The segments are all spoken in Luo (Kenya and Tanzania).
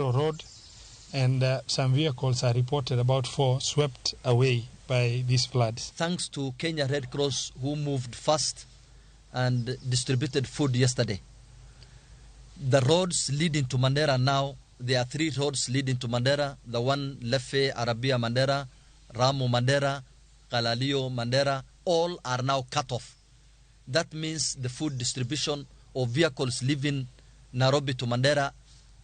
Road and some vehicles are reported, about 4, swept away by these floods. Thanks to Kenya Red Cross, who moved fast and distributed food yesterday. The roads leading to Mandera now, there are 3 roads leading to Mandera. The one Lefe, Arabia Mandera, Ramu Mandera, Kalalio Mandera, all are now cut off. That means the food distribution of vehicles leaving Nairobi to Mandera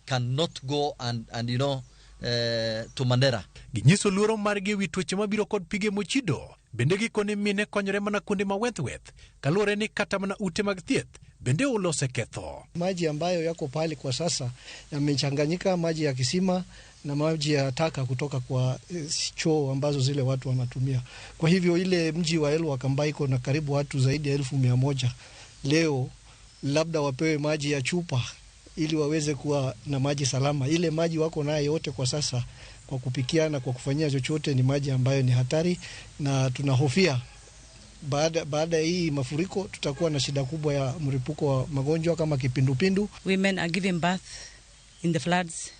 cannot go and you know, to Mandera. Ginyiso luoro margi ewi tuoche mabiro kod pige mochido. Bende gikone mine konyore mana kuonde ma weth-weth, kaluwore ni kata mana ute mag thieth bende oula oseketho. Maji ambayo yako pale kwa sasa yamechanganyika, maji ya kisima na maji ya taka kutoka kwa choo ambazo zile watu wanatumia. Kwa hivyo ile mji wa Elwak ambayo iko na karibu watu zaidi ya 100,000 leo labda wapewe maji ya chupa ili waweze kuwa na maji salama. Ile maji wako nayo yote kwa sasa kwa kupikia na kwa kufanyia chochote ni maji ambayo ni hatari, na tunahofia baada ya hii mafuriko tutakuwa na shida kubwa ya mlipuko wa magonjwa kama kipindupindu. Women are giving birth in the floods.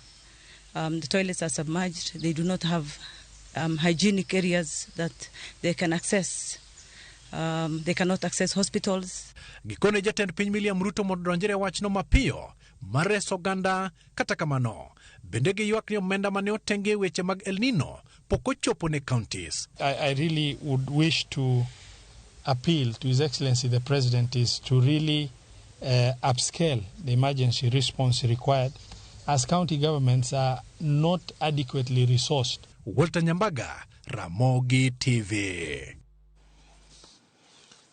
The toilets are submerged. They do not have hygienic areas that they can access. They cannot access hospitals. Gikone jatend piny William Ruto mondo odonjre e wachno mapiyo mar reso oganda. Kata kamano, bende giywak ni omenda mane otenge e weche mag El Nino pok ochopo ne counties. I really would wish to appeal to His Excellency the President is to really upscale the emergency response required, as county governments are not adequately resourced. Walter Nyambaga, Ramogi TV.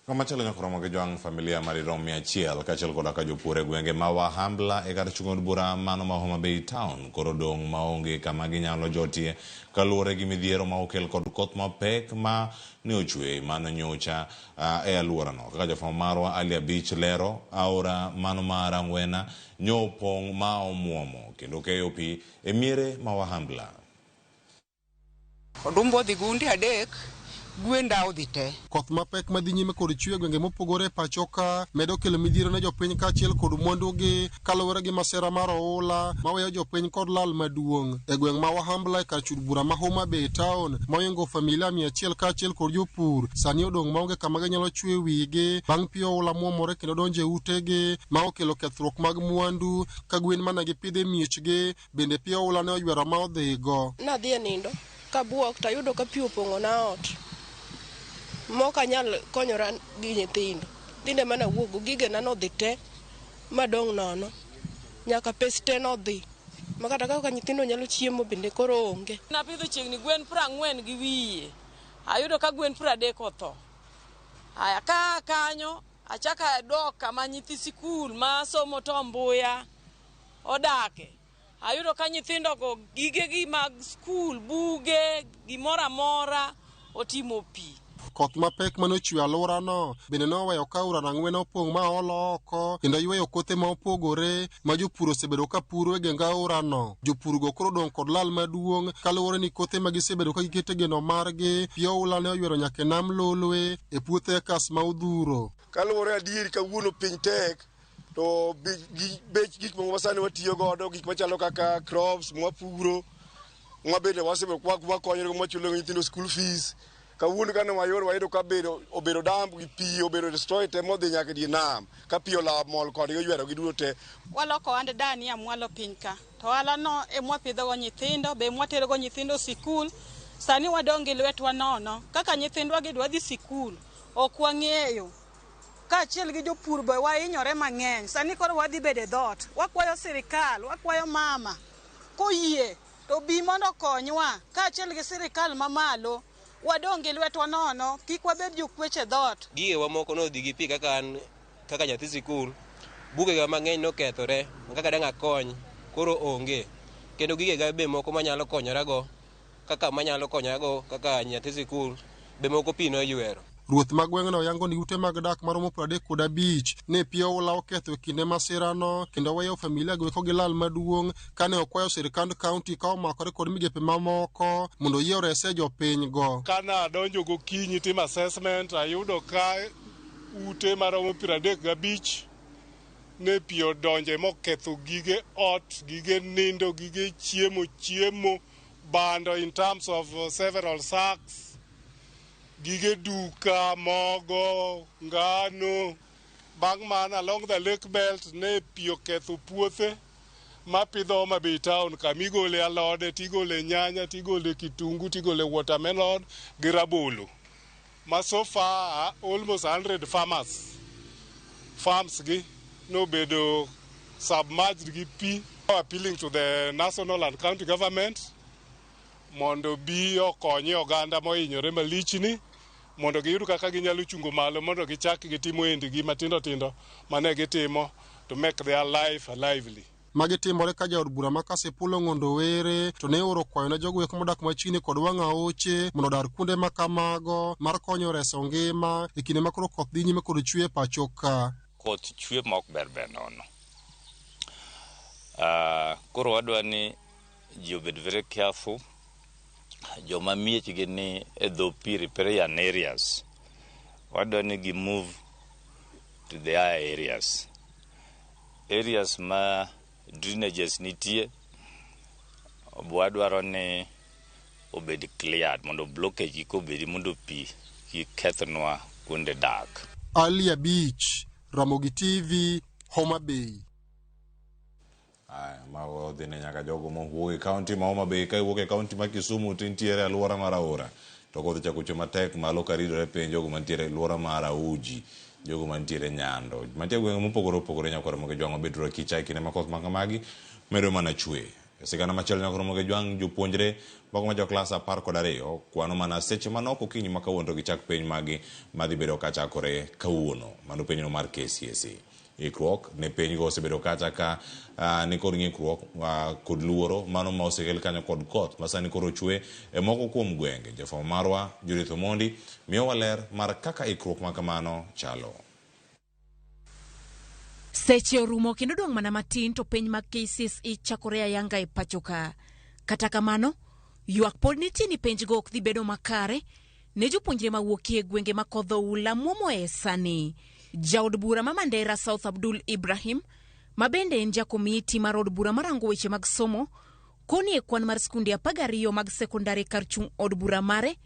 Kamachielo nyakoromo gi jwang' familia madirom 100 kaachiel koda ka jopur e gwenge ma Wahambla e kar chung' od bura mano ma Homa Bay Town koro dong' maonge kama ginyalo jotie kaluwore gi midhiero ma okel kod koth mapek ma ne ochwe mano nyocha e alworano. Kaka jafwambo marwa Ali Abich lero, aora mano ma Rangwena nyo opong' ma omuomo kendo keyo pi e miere ma Wahambla. Odumbo odhi gunde 3, gwenda odhi te. Koth mapek madhi nyime kod chwe e gwenge mopogore e pacho ka medo kelo midhiero ne jopiny kaachiel kod mwandugi kaluwore gi masira mar oula maweyo jopiny kod lal maduong'. E gweng' ma Wahambla e kar chud bura ma Homa Bay Town moingo familia 100 kaachiel kod jopur sani odong' maonge kama ginyalo chwe wigi bang' pi oula muomore kendo donjo e utegi ma okelo kethruok mag mwandu ka gwen mane gipidho e miechgi bende pi oula ne oywero ma odhigo. Nadhi e nindo kabuok tayudo ka pi opong'o na ot. Mok anyal konyora gi nyithindo. Nyithindo ema nawuokgo, gigena nodhi te madong' nono. Nyaka pes te nodhi. Ma kata kaka nyithindo nyalo chiemo bende koro onge. Napidho chiegni gwen 40 gi wiye. Ayudo ka gwen 30 otho. Aya ka kanyo achako adok kama nyithi sikul ma somo Tom Mboya odake. Ayudo ka nyithindogo gigegi mag skul, buge, gimoro amora otimo pi. Koth mapek mane ochwe alworano bende noweyo ka aora Rang'wena opong' ma olo oko kendo yweyo kothe ma opogore ma jopur osebedo ka puro e geng aorano. Jopurgo koro odong' kod lal maduong' kaluwore ni kothe ma gisebedo ka giketo geno margi pi oula ne oywero nyaka e nam Lolwe e puothe ekas ma odhuro. Kaluwore adieri kawuono piny tek to bech gik moko masani watiyo godo, gik machalo kaka crops mwapuro mwabende wasebedo wakonyore mwachulo nyithindo school fees. Kawuono kane wayoro wayudo ka obedo damp gi pi obedo destroy te modhi nyaka e nam ka pi olawo mol kodgi oywero gi duto te. Waloko ohand dania mwalo piny ka to ohala no emwapidhogo nyithindo be emwaterogo nyithindo sikul. Sani wadong' gi lwetwa nono kaka nyithindwa gi dwa dhi sikul ok wang'eyo. Kaachiel gi jopur be wahinyore mang'eny. Sani koro wadhi bedo e dhoot. Wakwayo sirikal, wakwayo mama koyie to bi mondo okonywa kaachiel gi sirikal mamalo. Wadong' gi lwetwa nono, kik wabed jokweche dhoot. Gigewa moko nodhi gi pi kaka an kaka nyathi sikul, bugega mang'eny nokethore kaka dang' akony koro onge. Kendo gigega be moko manyalo konyorago kaka manyalo konyorago kaka nyathi sikul be moko pi noywero. Ruoth ma gweng'no yango ni ute mag dak maromo 35 ne pi oula oketho e kinde masirano kendo weyo familia go eko gi lal maduong' kane okwayo sirikand kaunti ka omakore kod migepe mamoko mondo oyie orese jopiny go. Kana adonjo gokinyi timo assessment ayudo ka ute maromo 35 Ne pi odonje moketho gige ot, gige nindo, gige chiemo, chiemo, bando in terms of several sacks, gige duka, mogo, ngano. Bang' mano along the lake belt ne pi oketho puothe mapidho Homa Bay town kamigole alode, tigole nyanya, tigole kitungu, tigole watermelon gi rabolo. Ma so far almost 100 farmers farms gi nobedo submerged gi pi. Appealing to the national and county government mondo bi okonye oganda mohinyore malichni mondo giyud kaka ginyalo chungo malo mondo gichak gitimo endigi matindo tindo mane gitimo to make their life lively. Magi timore ka jaod bura ma Kasipul Ong'ondo Were to ne oro kwayo ne jogo eko modak machiegni kod wang' aoche mondo odar kuonde ma kamago mar konyo reso ngima e kinde ma koro koth dhi nyime kod chwe e pacho ka. Koth chwe ma ok ber ber nono. Koro wadwa ni ji obed very careful. Joma miechgi ni e dho pi riparian areas, wadwa ni gi move to the higher areas. Areas ma drainages nitie, wadwaro ni obed cleared mondo blockage kik obedi mondo pi kik kethnwa kuonde dak. Ali Abich, Ramogi TV, Homa Bay. Aya, mago dhi ne nyaka jogo mowuok e kaunti ma Homa Bay ka iwuok e kaunti ma Kisumu to intiere e alwora mar Aora to koth ochako chwe matek malo karidore piny jogo mantiere e alwora mar Auji jogo mantiere Nyando mantie gwenge mopogore opogore nyakwar Ramogi Jwang' wabedro akicha e kinde ma koth ma kamagi medo mana chwe. E sigana machielo nyakwar Ramogi Jwang' jopuonjre moko ma joklas 12 kwano mana seche manok okinyi ma kawuono to gichak penj magi madhi bedo kachakore kawuono mano penjno mar KCSE. Ikruok ne penjgo osebedo kacha ka nikod ng'ikruok kod luoro mano ma osekel kanyo kod koth ma sani koro chwe e moko kuom gwenge. Jafwambo marwa Judith Omondi miyowa ler mar kaka ikruok ma kamano chalo. Seche orumo kendo dong' mana matin to penj mag KCSE chakore ayanga e pacho ka. Kata kamano, ywak pod nitie ni penjgo ok dhi bedo makare ne jopuonjre mawuokie gwenge ma kodh oula muomoe sani. Jaod bura ma Mandera South Abdul Ibrahim, ma bende en jakomiti mar od bura marango weche mag somo, koni e kwan mar skunde 12 mag sekondari kar chung' od bura mare,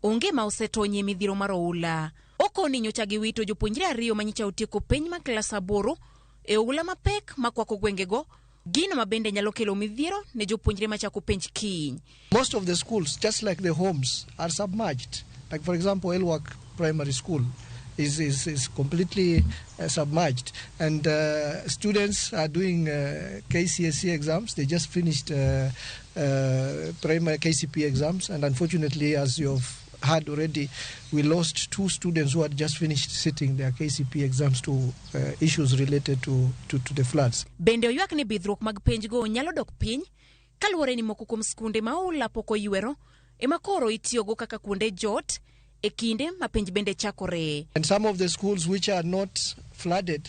onge ma osetony e midhiero mar oula. Okoni nyocha giwito jopuonjre 2 ma nyocha otieko penj mar klas 8 e oula mapek makwako gwengego, gino ma bende nyalo kelo midhiero ne jopuonjre machako penj kiny. Most of the schools, just like the homes, are submerged. Like for example, Elwak Primary School is completely submerged, and students are doing KCSE exams. They just finished primary KCP exams, and unfortunately, as you've heard already, we lost 2 students who had just finished sitting their KCP exams to issues related to the floods. Bende oywak ni bidhruok mag penjgo nyalo dok piny kaluwore ni moko kuom skunde ma oula pok oywero ema koro itiyogo kaka kuonde jot e kinde ma penj bende chakore. And some of the schools which are not flooded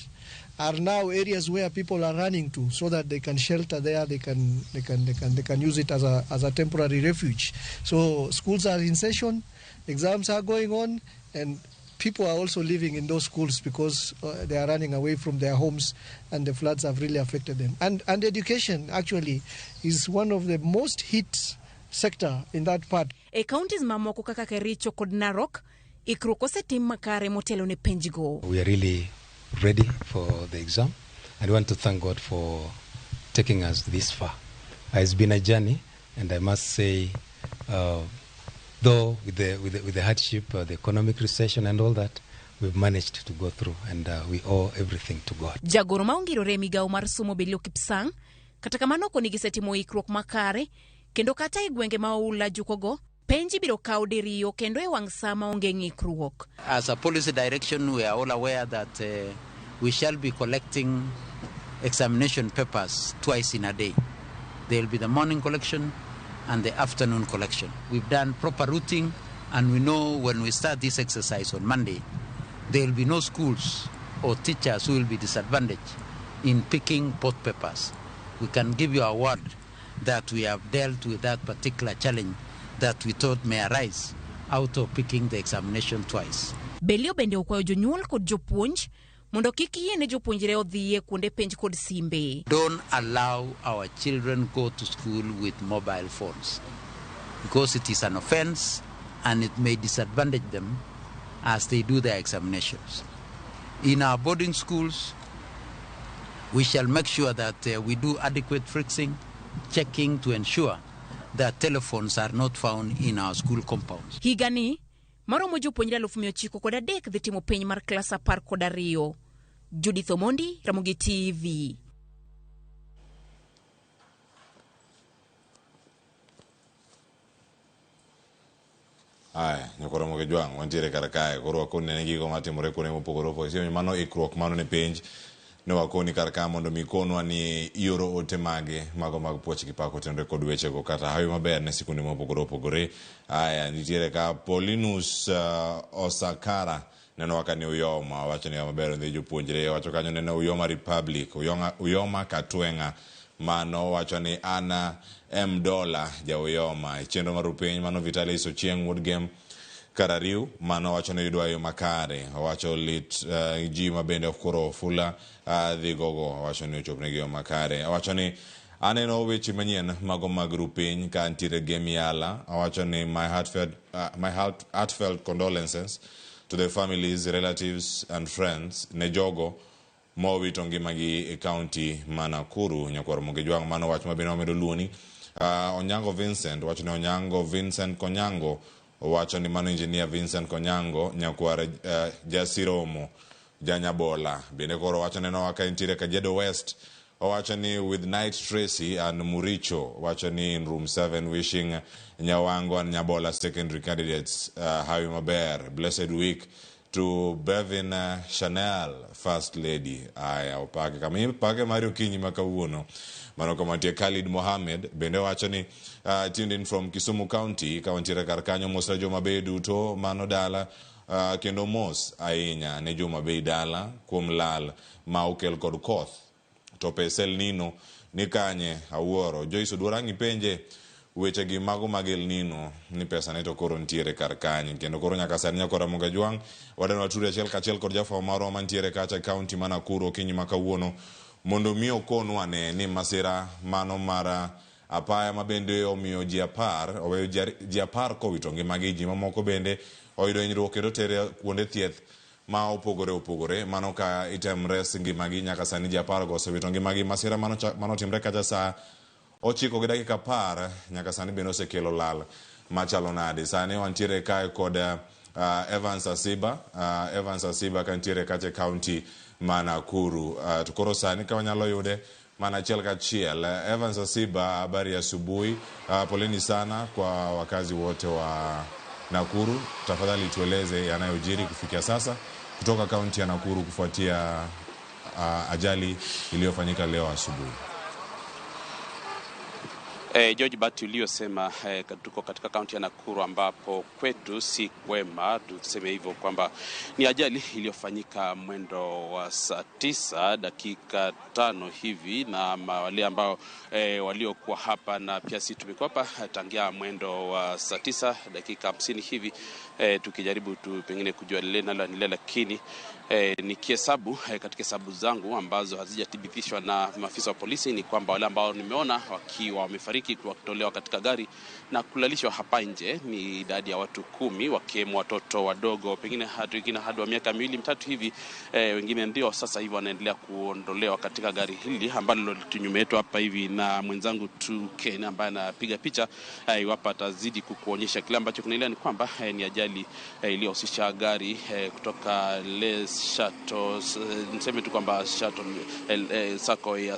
are now areas where people are running to so that they can shelter there, they can use it as a temporary refuge. So schools are in session, exams are going on, and people are also living in those schools because they are running away from their homes and the floods have really affected them. And education actually is one of the most hit sector in that part. E counties mamoko kaka Kericho kod Narok, ikruok osetim makare motelo ne penjgo. We are really ready for the exam and we want to thank God for taking us this far. It's been a journey, and I must say, though with the hardship, the economic recession and all that, we've managed to go through, and we owe everything to God. Jagoro ma ongirore e migawo mar somo Belio Kipsang, kata kamano koni gisetimo ikruok makare, kendo kata e gwenge ma oula jukogo, penj ibiro kawo diriyo kendo e wang' sa maonge ng'ikruok. As a policy direction, we are all aware that we shall be collecting examination papers twice in a day. There will be the morning collection and the afternoon collection. We've done proper routing, and we know when we start this exercise on Monday, there will be no schools or teachers who will be disadvantaged in picking both papers. We can give you a word that we have dealt with that particular challenge that we thought may arise out of picking the examination twice. Belio bende okwayo jonyuol kod jopuonj mondo kik yiene jopuonjre odhiye kuonde penj kod simbe. Don't allow our children go to school with mobile phones because it is an offense and it may disadvantage them as they do their examinations. In our boarding schools, we shall make sure that we do adequate fixing, checking to ensure that telephones are not found in our school compounds. Higani, maromo jopuonjre 903,000 dhi timo penj mar klas 12. Judith Omondi, Ramogi TV. Aya, nyakoro moge jwang', wantiere kar kae, koro wakoni nene gigo matimore kuonde mopogore opogore. Sio mano ikruok mano ne penj, ne wakoni kar ka mondo mi konwa ni ioro ote mage mago mag puoch gi pak otenore kod wechego kata hawi maber ne sikunde mopogore opogore. Aya, nitiere ka Paulinus Osakara neno waka ni Uyoma, wacho ni maber ne jopuonjre, wacho kanyo neno Uyoma Republic, Uyoma Katweng'a, mano wacho ni Ana M Dola ja Uyoma. E chenro mar piny mano Vitalis Ochieng' Wuod Gem Karariu, mano wacho ni yudwa yo makare, owacho lit ji ma bende koro Ofula dhi gogo, owacho ni ochopnegi yo makare. Owacho ni aneno weche manyien mago mag rupiny ka nitiere Gemiala, owacho ni my heartfelt condolences to the families, relatives and friends ne jogo mowito ngimagi e county ma Nakuru. Nyakwar Moge Jwang', mano wach mabende wamedo luoni. Onyango Vincent wacho ni Onyango Vincent Konyango, wacho ni mano engineer Vincent Konyango nyakwar Jasiromo Janyabola. Bende koro wacho neno waka nitiere Kajiado West, owacho ni with Night Tracy and Muricho, wacho ni in room 7 wishing Nyawango and Nyabola secondary candidates hawi maber, blessed week to Bevin Chanel, First Lady. Aya, opake kama pake mari okinyi ma kawuono. Mano kama nitie Khalid Mohamed bende wacho ni tuned in from Kisumu County, ka wantiere kar kanyo, mosra joma bay duto mano dala, kendo mos ahinya ne joma bay dala kuom lal ma okel kod koth. To pes El Nino ni kanye? Awuoro. Joyce Oduor ang' ipenje weche gi mago mag El Nino ni pesa ne to koro nitiere kar kanye, kendo koro nyaka sani nyakora Moga Jwang' wadwaro watudre achiel kachiel kod jafwambo marwa mantiere kacha e county ma Nakuru okinyi ma kawuono mondo mi okonwa ne ni masira mano mar apaya ma bende omiyo ji 10 oweyo ji 10 kowito ngimagi, ji mamoko bende oyudo hinyruok kendo tere kuonde thieth ma opogore opogore. Mano ka item res ngimagi, nyaka sani ji 10 go osewito ngimagi. Masira mano timre kacha saa 9:10 nyaka sani bende osekelo lal machalo nade. Sani wantiere kae kod Evans Asiba, Evans Asiba kantiere kacha e county ma Nakuru. To koro sani ka wanyalo yude mana achiel kachiel. Evans Asiba, habari ya asubuhi. Poleni sana kwa wakazi wote wa Nakuru. Tafadhali tueleze yanayojiri kufikia sasa kutoka kaunti ya Nakuru kufuatia ajali iliyofanyika leo asubuhi. George Bati, uliyosema tuko katika kaunti ya Nakuru ambapo kwetu si kwema, tuseme hivyo kwamba ni ajali iliyofanyika mwendo wa saa 9:05 hivi, na wale ambao waliokuwa hapa na pia sisi tumekuwa hapa tangia mwendo wa saa 9:50 hivi, tukijaribu tu pengine kujua lile nalo, lakini nikihesabu katika hesabu zangu ambazo hazijathibitishwa na maafisa wa polisi ni kwamba wale ambao nimeona wakiwa wamefariki wakitolewa katika gari na kulalishwa hapa nje ni idadi ya watu 10, wakiwemo watoto wadogo pengine hadi wengine hadi wa miaka 2 3 hivi. Wengine ndio sasa hivi wanaendelea kuondolewa katika gari hili ambalo nyuma yetu hapa hivi, na mwenzangu 2K ambaye anapiga picha iwapo atazidi kukuonyesha kile ambacho kinaendelea ni kwamba ni ajali iliyohusisha gari kutoka Les Chateau, niseme tu kwamba Chateau sako ya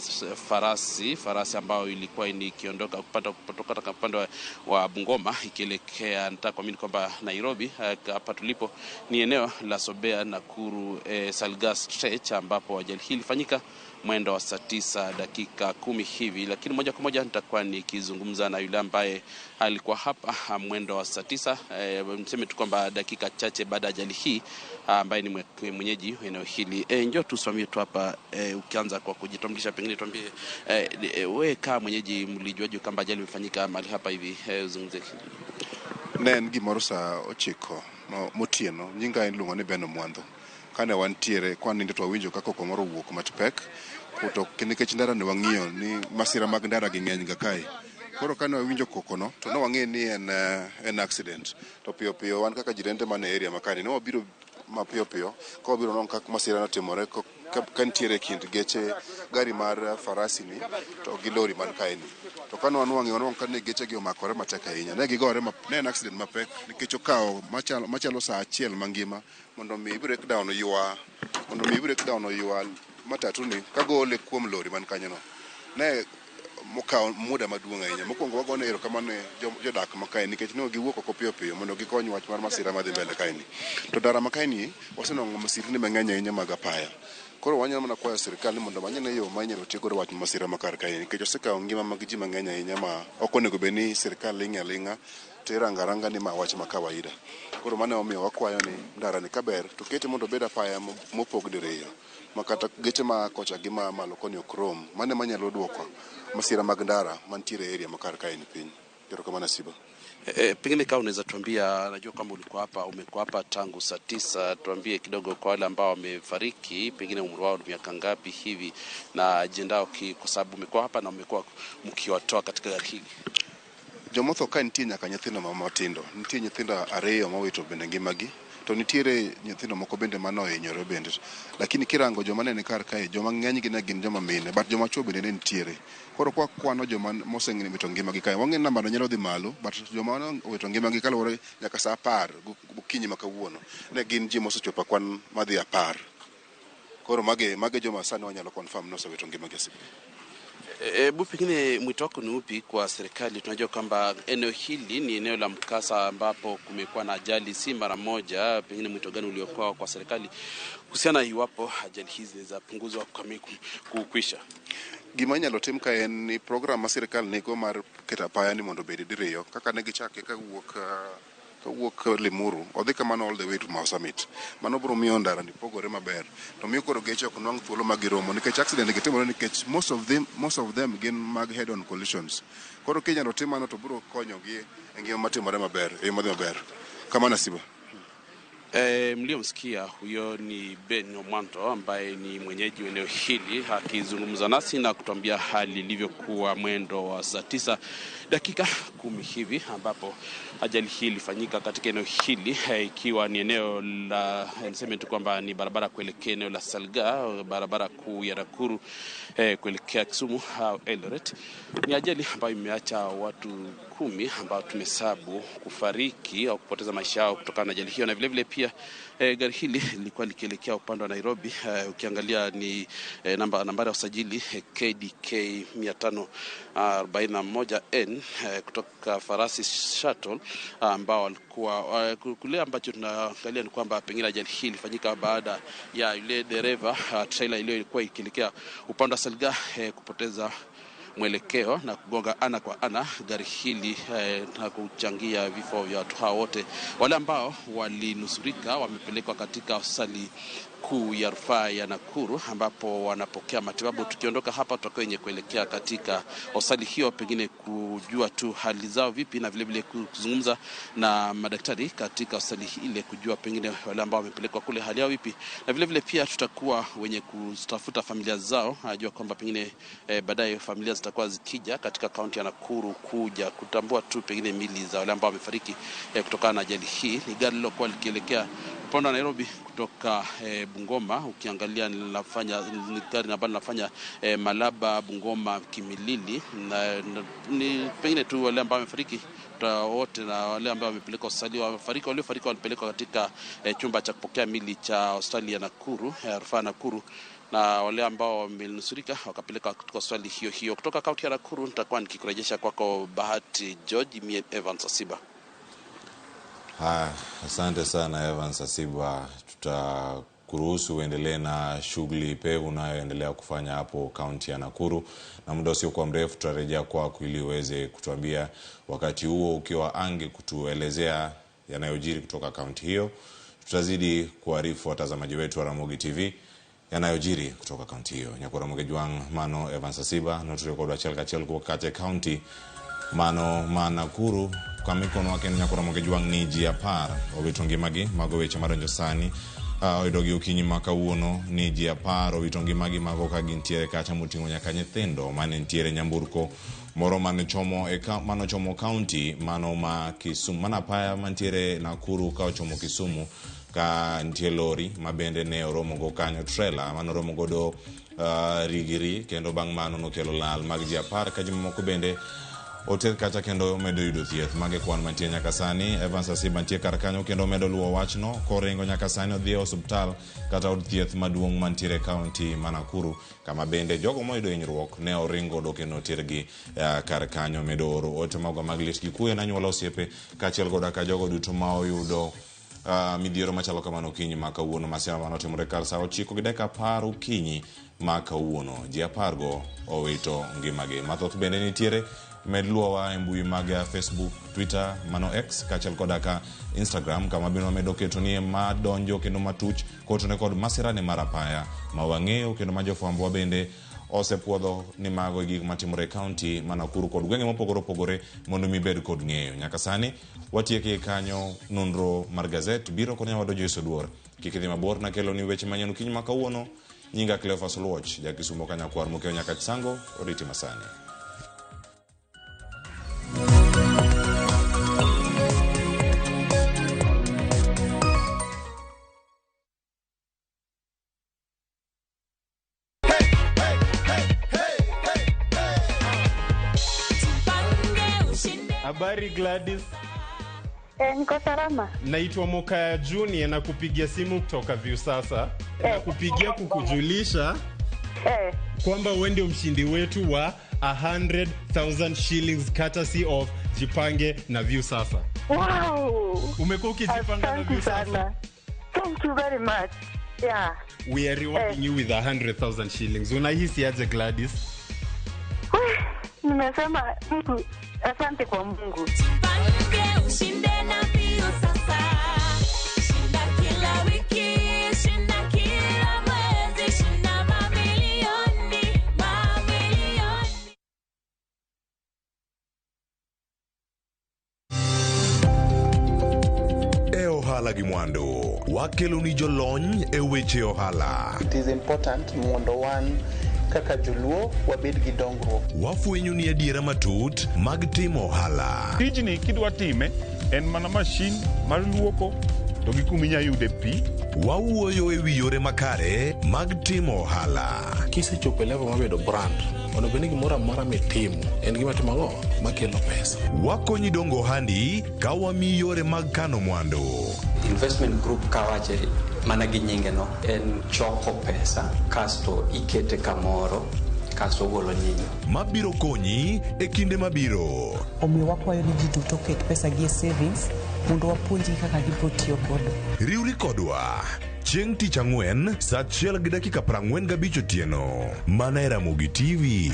farasi ambayo ilikuwa ikiondoka kutoka upande wa Bungoma ikielekea, nataka kuamini kwamba Nairobi. Hapa tulipo ni eneo la Sobea Nakuru Salgas Stretch ambapo ajali hii ilifanyika mwendo wa saa 9:10 hivi. Lakini moja kwa moja nitakuwa nikizungumza na yule ambaye alikuwa hapa mwendo wa saa 9, mseme tu kwamba dakika chache baada ya ajali hii, ambaye ni mwenyeji eneo hili. Njoo tusimamie tu hapa, ukianza kwa kujitambulisha, pengine tuambie wewe kama mwenyeji mlijuaje kwamba ajali imefanyika mahali hapa hivi? Uzungumzie. Ne en gimoro saa 9 motieno, nyinga iluongo ni Beno Mwandho. Kane wantiere kwanindo to wawinjo ka koko moro owuok matpek to nikech ndara ne wang'iyo ni masira mag ndara gi ng'eny ga kae. Koro kane wawinjo koko no to ne wang'e ni en accident. To piyo piyo wan kaka jirende man e area makani ne wabiro mapiyo piyo ka wabiro neno kaka masira notimore ka nitiere kind geche gari mar farasi ni to gi lori man kae ni. To kane wanwang'e ka ne geche gi omakore matek ahinya. Ne gigore ne en accident mapek nikech okawo machalo saa achiel mangima mondo mi breakdown oywa matatu ni kagole kuom lori man kanyo no. Ne mokawo muda maduong' ahinya. Mokwongo wagone erokamano ne jodak ma kae nikech ne giwuok oko piyo piyo mondo gikony wach mar masira madhi mbele kae ni. To ndara ma kae ni wasenwang'o masirni mang'eny ahinya mag apaya. Koro wanyalo mana kwayo sirikal ni mondo omanyne yo ma inyalo tiek godo wach masira ma kar kae nikech osekawo ngima mag ji mang'eny ahinya ma ok onego bed ni sirikal ling' aling'a to irango aranga ni ma wach ma kawaida. Koro mano emomiyo wakwayo ni ndara ni kaber to kete mondo obed apaya mopog diriyo ma kata geche ma kocha gi ma malo koni ok rom. Mano ema nyalo duoko masira mag ndara mantiere e area ma kar kae ni piny. Erokamano Asiba. Pengine kama unaweza tuambia, najua kwamba ulikuwa hapa, umekuwa hapa tangu saa 9, tuambie kidogo kwa wale ambao wamefariki, pengine umri wao ni miaka ngapi hivi na jendao, kwa sababu umekuwa hapa na umekuwa mkiwatoa katika gari hili. Jomotho ka nitie nyaka nyithindo matindo, nitie nyithindo ariyo mowito bende ngimagi, to nitiere nyithindo moko bende manohinyore bende. Lakini kirango joma ne ni kar kae, joma ng'enygi ne gin joma mine, but joma chuo bende ne nitiere. Koro kwa kwano joma mosewito ngimagi kae, wang'e ni nambano nyalo dhi malo, but joma owito ngimagi kaluwore nyaka saa 10 gokinyi ma kawuono, ne gin ji mosechopo kwan madhi 10. Koro mage joma sani wanyalo confirm ni osewito ngimagi. Hebu pengine mwito wako ni upi kwa serikali? Tunajua kwamba eneo hili ni eneo la mkasa ambapo kumekuwa na ajali si mara moja. Pengine mwito gani uliokuwa kwa serikali kuhusiana iwapo ajali hizi zinapunguzwa kukwisha? Gima inyalo tim ka en ni program ma sirikal nigo mar keto apaya ni mondo obed diriyo kaka ne gichake kawuok Limuru odhi kamano all the way to Mau Summit. Mano biro miyo ndara ni pogore maber to miyo koro geche ok nwang' thuolo ma giromo nikech accident gi timore nikech most of them gin mag head on collisions. Koro kinyalo tim mano to biro konyogi e ngima matimore maber, e yo madhi maber. Kamano Asiba. Mliomsikia huyo ni Ben Omwanto ambaye ni mwenyeji wa eneo hili akizungumza nasi na kutuambia hali ilivyokuwa mwendo wa saa 9:10 hivi ambapo ajali hii ilifanyika katika eneo hili, ikiwa ni eneo la niseme tu kwamba ni barabara kuelekea eneo la Salga, barabara kuu ya Nakuru kuelekea Kisumu au Eldoret. Ni ajali ambayo imeacha watu 10 ambao tumehesabu kufariki au kupoteza maisha yao kutokana na ajali hiyo, na vile vile pia gari hili lilikuwa likielekea upande wa Nairobi. Ukiangalia ni nambari ya usajili KDK 541N kutoka Farasi Shuttle ambao walikuwa kule. Ambacho tunaangalia ni kwamba pengine ajali hii ilifanyika baada ya yule dereva trailer iliyokuwa ikielekea upande wa Salga kupoteza mwelekeo na kugonga ana kwa ana gari hili na kuchangia vifo vya watu hao wote. Wale ambao walinusurika wamepelekwa katika hospitali kuu ya rufaa ya Nakuru ambapo wanapokea matibabu. Tukiondoka hapa tutakuwa wenye kuelekea katika hospitali hiyo, pengine kujua tu hali zao vipi, na vile vile kuzungumza na madaktari katika hospitali ile kujua pengine wale ambao wamepelekwa kule hali yao vipi, na vile vile pia tutakuwa wenye kutafuta familia zao. Najua kwamba pengine baadaye familia zitakuwa zikija katika kaunti ya Nakuru kuja kutambua tu pengine mili za wale ambao wamefariki kutokana na ajali hii. Ni gari lilokuwa likielekea upande wa Nairobi kutoka Bungoma. Ukiangalia linafanya ni gari ambalo linafanya Malaba, Bungoma, Kimilili, na ni pengine tu wale ambao wamefariki wote na wale ambao wamepelekwa hospitali wamefariki, waliofariki walipelekwa katika chumba cha kupokea mili cha hospitali ya Nakuru, ya rufaa Nakuru, na wale ambao wamenusurika wakapeleka katika hospitali hiyo hiyo. Kutoka kaunti ya Nakuru nitakuwa nikikurejesha kwako Bahati George, mie Evans Asiba. Haya, asante sana Evans Asiba. Tutakuruhusu uendelee na shughuli pevu unayoendelea kufanya hapo kaunti ya Nakuru, na muda usiokuwa mrefu tutarejea kwako ili uweze kutuambia, wakati huo ukiwa ange kutuelezea yanayojiri kutoka kaunti hiyo. Tutazidi kuarifu watazamaji wetu wa Ramogi TV yanayojiri kutoka kaunti hiyo. Nyakora Ramogi Jwang' mano Evans Asiba noturekodo achiel kachiel kuwuok kacha e kaunti mano ma Nakuru. Kamikono wake ni Nyakora Ramogi Jwang' ni ji 10 owito ngimagi. Mago weche madonjo sani. Oyudogi okinyi ma kawuono ni ji 10 owito ngimagi mago ka gintiere kacha moting'o nyaka nyithindo mane nitiere nyamburko moro mane chomo e mano chomo county mano ma Kisumu mana apaya mantiere Nakuru ka ochomo Kisumu ka nitie lori ma bende ne oromo go kanyo trailer mane oromo godo Rigiri kendo bang' mano nokelo lal mag ji 10 ka ji mamoko bende oter kacha kendo omedo yudo thieth. Mage kwan mantie nyaka sani. Evans Asiba nitie kar kanyo kendo omedo luwo wachno koringo nyaka sani odhi e osuptal kata od thieth maduong' mantiere e kaunti ma Nakuru kama bende jogo moyudo hinyruok ne oring godo kendo otergi kar kanyo. Medo oro ote magwa mag lit gi kuyo ne anyuola, osiepe kaachiel koda ka jogo duto ma oyudo midhiero machalo kamano okinyi ma kawuono. Masira mano otimore kar saa 9:10 okinyi ma kawuono. Ji 10 go owito ngimagi. Mathoth bende nitiere. Med luwowa e mbui mag Facebook, Twitter, mano X kaachiel koda ka Instagram kama bende wamedo ketoni madonjo kendo matuch kotone kod masirani mar apaya ma wang'eyo kendo ma jofwambowa bende osepuodho ni mago e gik matimore e kaunti ma Nakuru kod gwenge mopogore opogore mondo mi bed kod ng'eyo. Nyaka sani watieke kanyo nonro mar gazet biro kod nyawadwa Joyce Oduor. Kik idhi mabor nakelo ni weche manyien okinyi ma kawuono. Nyinga Cleophas Oluoch, ja Kisumo ka nyakwar Mokeo Nyakach Sango, oriti masani. Habari Gladys. Niko salama. Naitwa Mokaya Junior na kupigia simu kutoka Viusasa. Nakupigia kukujulisha kwamba wewe ndio mshindi wetu wa 100,000 shillings courtesy of Jipange na Viusasa. Wow. Umekuwa ukijipanga na Asante Viusasa? sana. Thank you very much. Yeah. We are rewarding you with 100,000 shillings. Unahisi aje Gladys? Nimesema Mungu, asante kwa Mungu. Ushinde na Viusasa. Shinda kila wiki, shinda kila mwezi, shinda mamilioni, mamilioni. E ohala gi mwandu, wakeloni jolony e weche ohala. It is important mondo wan kaka joluo wabed gi dongruok. Wafwenyo ni adiera matut mag timo ohala. Tijni kidwa time en mana mashin mar luoko to gi kuma inya yude pi. Wawuoyo e wi yore makare mag timo ohala. Kisechopo e level mar bedo brand, onego bed ni gimoro amora mitimo en gima timo ang'o makelo pesa. Wakonyi dongo ohandi ka wamiyi yore mag kano mwandu. Investment group kawache mana gi nyinge no en choko pesa kasto ikete kamoro kasto ogolo nyinyo. Mabiro konyi e kinde mabiro. Omiyo wakwayo ni ji duto oket pesa gi e savings mondo wapuonjgi kaka gibiro tiyo godo. Riwri kodwa chieng' tich ang'wen saa 1:45 otieno mana e Ramogi TV.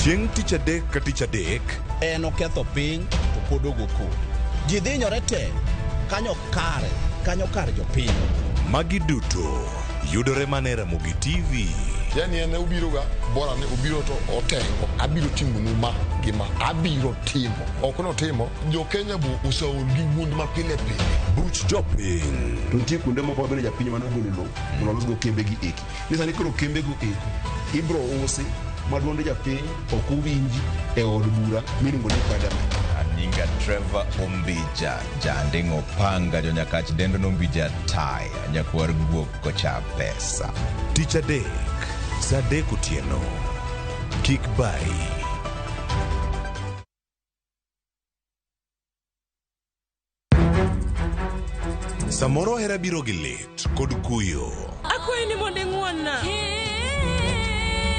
Chieng' tich adek ka tich adek En oketho piny to pod ogo koko. Ji dhinyore te kanyo kare kanyo kar jopiny. Magi duto yudore mana e Ramogi TV. Yani en obiro ga bora ni obiro to otengo abiro timonu ma gi ma abiro timo ok notimo jo Kenya bo oseol gi wuond ma pile pile. Buch jopiny. To nitie kuonde moko mabende japiny mane ogolo lowo mondo olosgo kembe gi eki. Ni sani koro kembego eko ibro usi ma duond japiny ok owinji e od bura miluongo ni parliament. Nyinga Trevor Ombija, janding'o panga jonyakach dendo nombija taya, nyakwar guok kocha pesa. Tich adek saa 3 otieno. Kik bayi. Samoro hera biro gi lit kod kuyo. Akwayi ni mondo ing'won-na.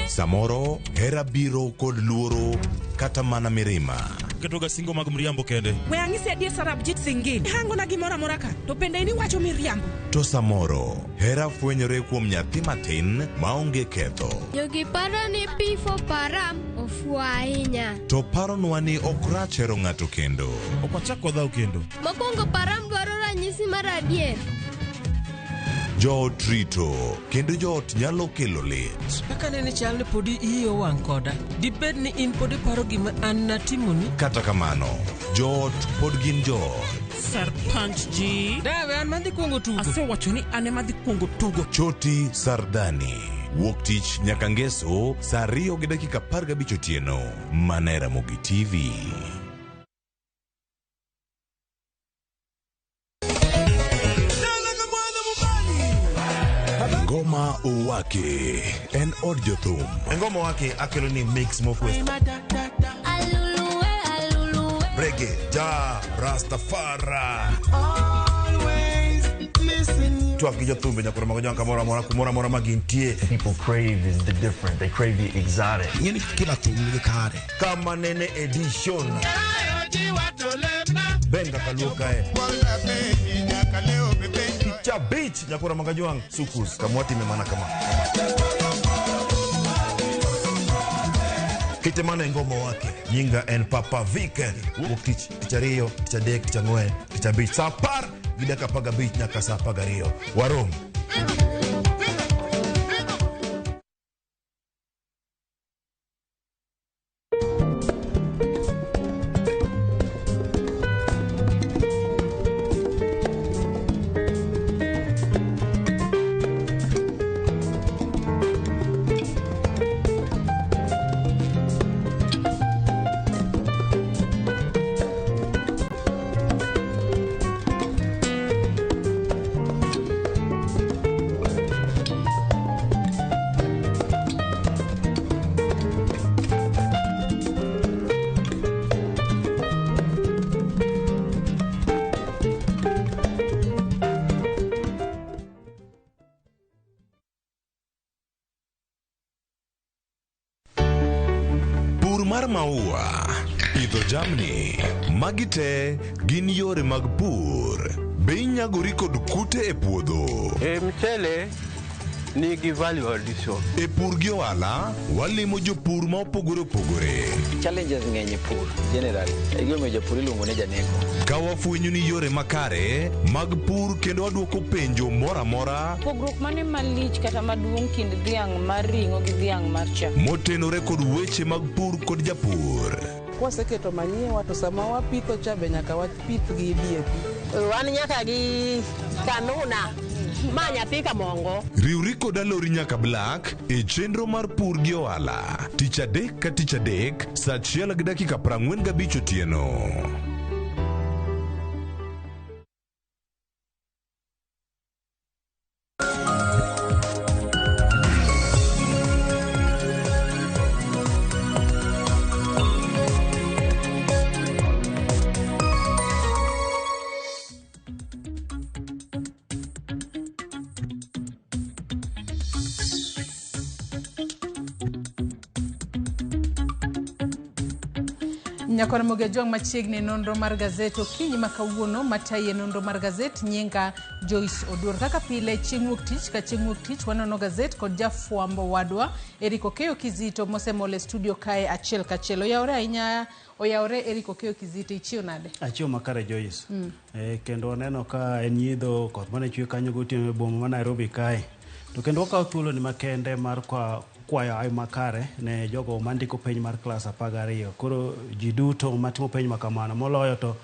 Samoro hera biro kod luoro kata mana mirima. Ketoga singo mag mriambo kende. We ang'isi adier Sarabjit Singh. Ihangona gimoro amora ka to bende in iwacho miriambo. To samoro hera fwenyore kuom nyathi matin maonge ketho. Jogi paro ni P4 Param ofuwo ahinya. To paronwa ni ok rach hero ng'ato kendo. Ok wachak wadhaw kendo. Mokwongo Param dwaro ranyisi mar adier. Joot rito kendo joot nyalo kelo lit. Kaka nene chal ni podi iyi owang' koda. Dibed ni in pod iparo gima an natimoni? Kata kamano, Joot pod gin joot. Sarpanch ji. Dawe an madhi kuongo tugo. Asewacho ni an ema adhi kuongo tugo. Choti Sardani. Wuok tich nyaka ngeso saa 2:15 otieno. Mana e Ramogi TV. Ngoma Owake en od jothum. Ngoma Owake akelo ni mix mokwe. Reggae, ja, Rastafari. Twak gi jothumbe nyakoro mago jwang' kamoro amora kumoro amora ma gintie. People crave is the different. They crave the exotic. Ing'eni kila thum nigi kare. Kama nene edition. Benga kaluo kae. Picha beach nyakoro mago jwang' sukus kamwatime mana kama. Kite mana e ngoma wake. Nyinga en Papa Vic. Wuok tich, tich ariyo, tich adek, tich ang'wen, tich abich. Saa 10:15 nyaka saa 12. Warom. Pur mar maua, pidho jamni, magi te gin yore mag pur. Be inyagori kod kute e puodho? E mchele nigi value addition. E pur gi ohala, walimo jopur ma opogore opogore. Challenges ng'eny e pur generally. E gimomiyo japur iluongo ni janeko. Ka wafwenyo ni yore makare mag pur kendo waduoko penjo moro amora Pogruok mane malich kata maduong' kind dhiang' mar ring'o gi dhiang' mar chak? motenore kod weche mag pur kod japur. Kwaseketo manyiwa to sama wapitho cha be nyaka wapith gi DAP. Wan nyaka gi kanuna ma nyathi kamongo. Riwri kod Alori nyaka Black e chenro mar pur gi ohala tich adek ka tich adek saa 1:45 otieno. Nyakor Moge Jwang' machiegni e nonro mar gazet okinyi ma kawuono matayi e nonro mar gazet nyinga Joyce Oduor. Kaka pile chieng' wuok tich ka chieng' wuok tich wanono gazet kod jafwambo wadwa Eric Okeyo Kizito mosemol e studio kae achiel kachiel. Oyawore ahinya, oyawore Eric Okeyo Kizito, ichiew nade? Achiew makare Joyce. Kendo waneno ka en nyidho koth mane chwe kanyo gotieno e boma ma Nairobi kae. To kendo wakawo thuolo ni makende mar kwayo ayo makare ne jogo mandiko penj mar klas 12. Koro ji duto matimo penj makamano moloyo to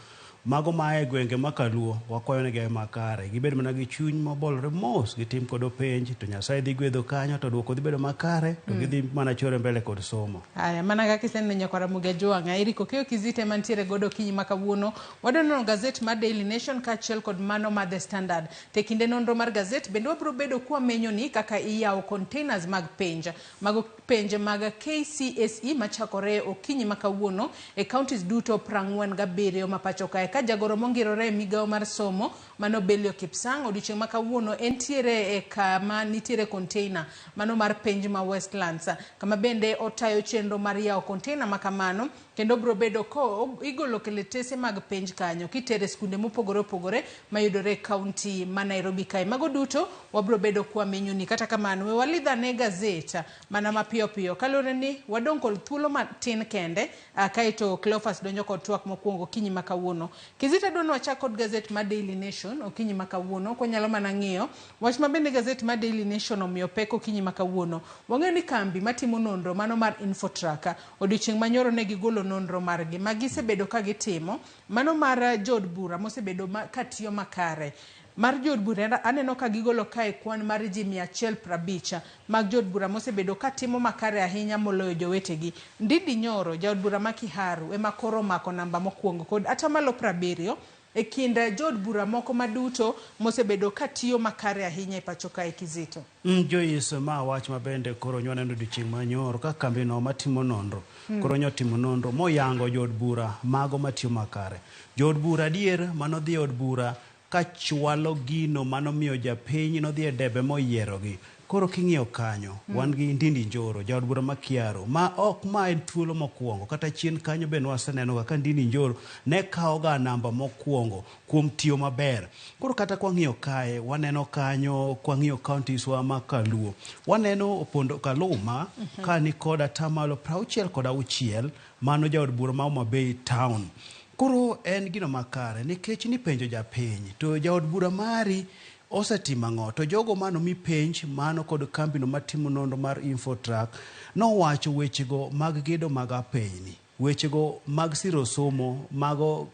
mago maa e gwenge ma kaluo wakwayo negi ayo makare. Gibed mana gi chuny mobolore mos gitim kodo penj to Nyasaye dhi gwedho kanyo to duoko dhi bedo makare to gidhi mana chore mbele kod somo. Aya, mana kaka iseneno nyakwara Muga Jwang', Eric Okeyo Kizito ema nitiere godo okinyi ma kawuono. Wadwa nono gazet mar Daily Nation kaachiel kod mano mar The Standard. To e kinde nonro mar gazet bende wabiro bedo kwamenyo ni kaka iyawo containers mag penj. Mago penj mag KCSE machakore okinyi ma kawuono e counties duto 47 ma pacho kae. Ka jagoro mongirore e migawo mar somo mano Belio Kipsang' odiochieng' ma kawuono entiere e kama nitiere container mano mar penj ma Westlands, kama bende otayo chenro mar yawo container ma kamano kendo biro bedo ko igolo kalatese mag penj kanyo kitere skunde mopogore opogore mayudore e kaunti ma Nairobi kae. Mago duto wabiro bedo kwa menyoni. Kata kamano we walidhane gazet mana mapiyo piyo kaluwore ni wadong' kod thuolo matin kende kaeto Cleophas donjo kod twak mokwongo okinyi ma kawuono. Kizito adwa ni wachak kod gazet mar Daily Nation okinyi ma kawuono kwanyalo mana ng'iyo wach ma bende gazet mar Daily Nation omiyo pek okinyi ma kawuono. Wang'eyo ni kambi matimo nonro mano mar Infotrack odiochieng' ma nyoro ne gigolo nonro margi ma gisebedo ka gitimo mano mar jood bura mosebedo katiyo makare. Mar jood bura aneno ka gigolo kae kwan mar ji 150 mag jood bura mosebedo katimo makare ahinya moloyo jowetegi. Ndindi Nyoro, jaod bura ma Kiharu, ema koro omako namba mokwongo kod atamalo 70 e kind jood bura moko maduto mosebedo katiyo makare ahinya e pacho kae Kizito. Joyce, ma wach ma bende koro nyo waneno odiochieng' manyoro ka kambino matimo nonro koro nyotimo nonro moyango jood bura mago matiyo makare. Jood bura adier manodhi e od bura kachwalo gino manomiyo japiny nodhi e debe moyierogi. Koro king'iyo kanyo, wan gi Ndindi Njoro, jaod bura ma Kiaru, ma ok ma en thuolo mokwongo, kata chien kanyo be nwaseneno ga ka Ndindi Njoro ne kawo ga namba mokwongo kuom tiyo maber. Koro kata kwang'iyo kae, waneno kanyo, kwang'iyo counties wa ma kaluo, waneno Opondo Kaluma ka ni kod atamalo 66, mano jaod bura ma Homa Bay town. Koro en gino makare nikech nipenjo japiny to jaod bura mari osetimo ang'o to jogo manomi penj mano kod kambino matimo nonro mar Infotrack nowacho wechego mag gedo mag apeyni, wechego mag siro somo, mago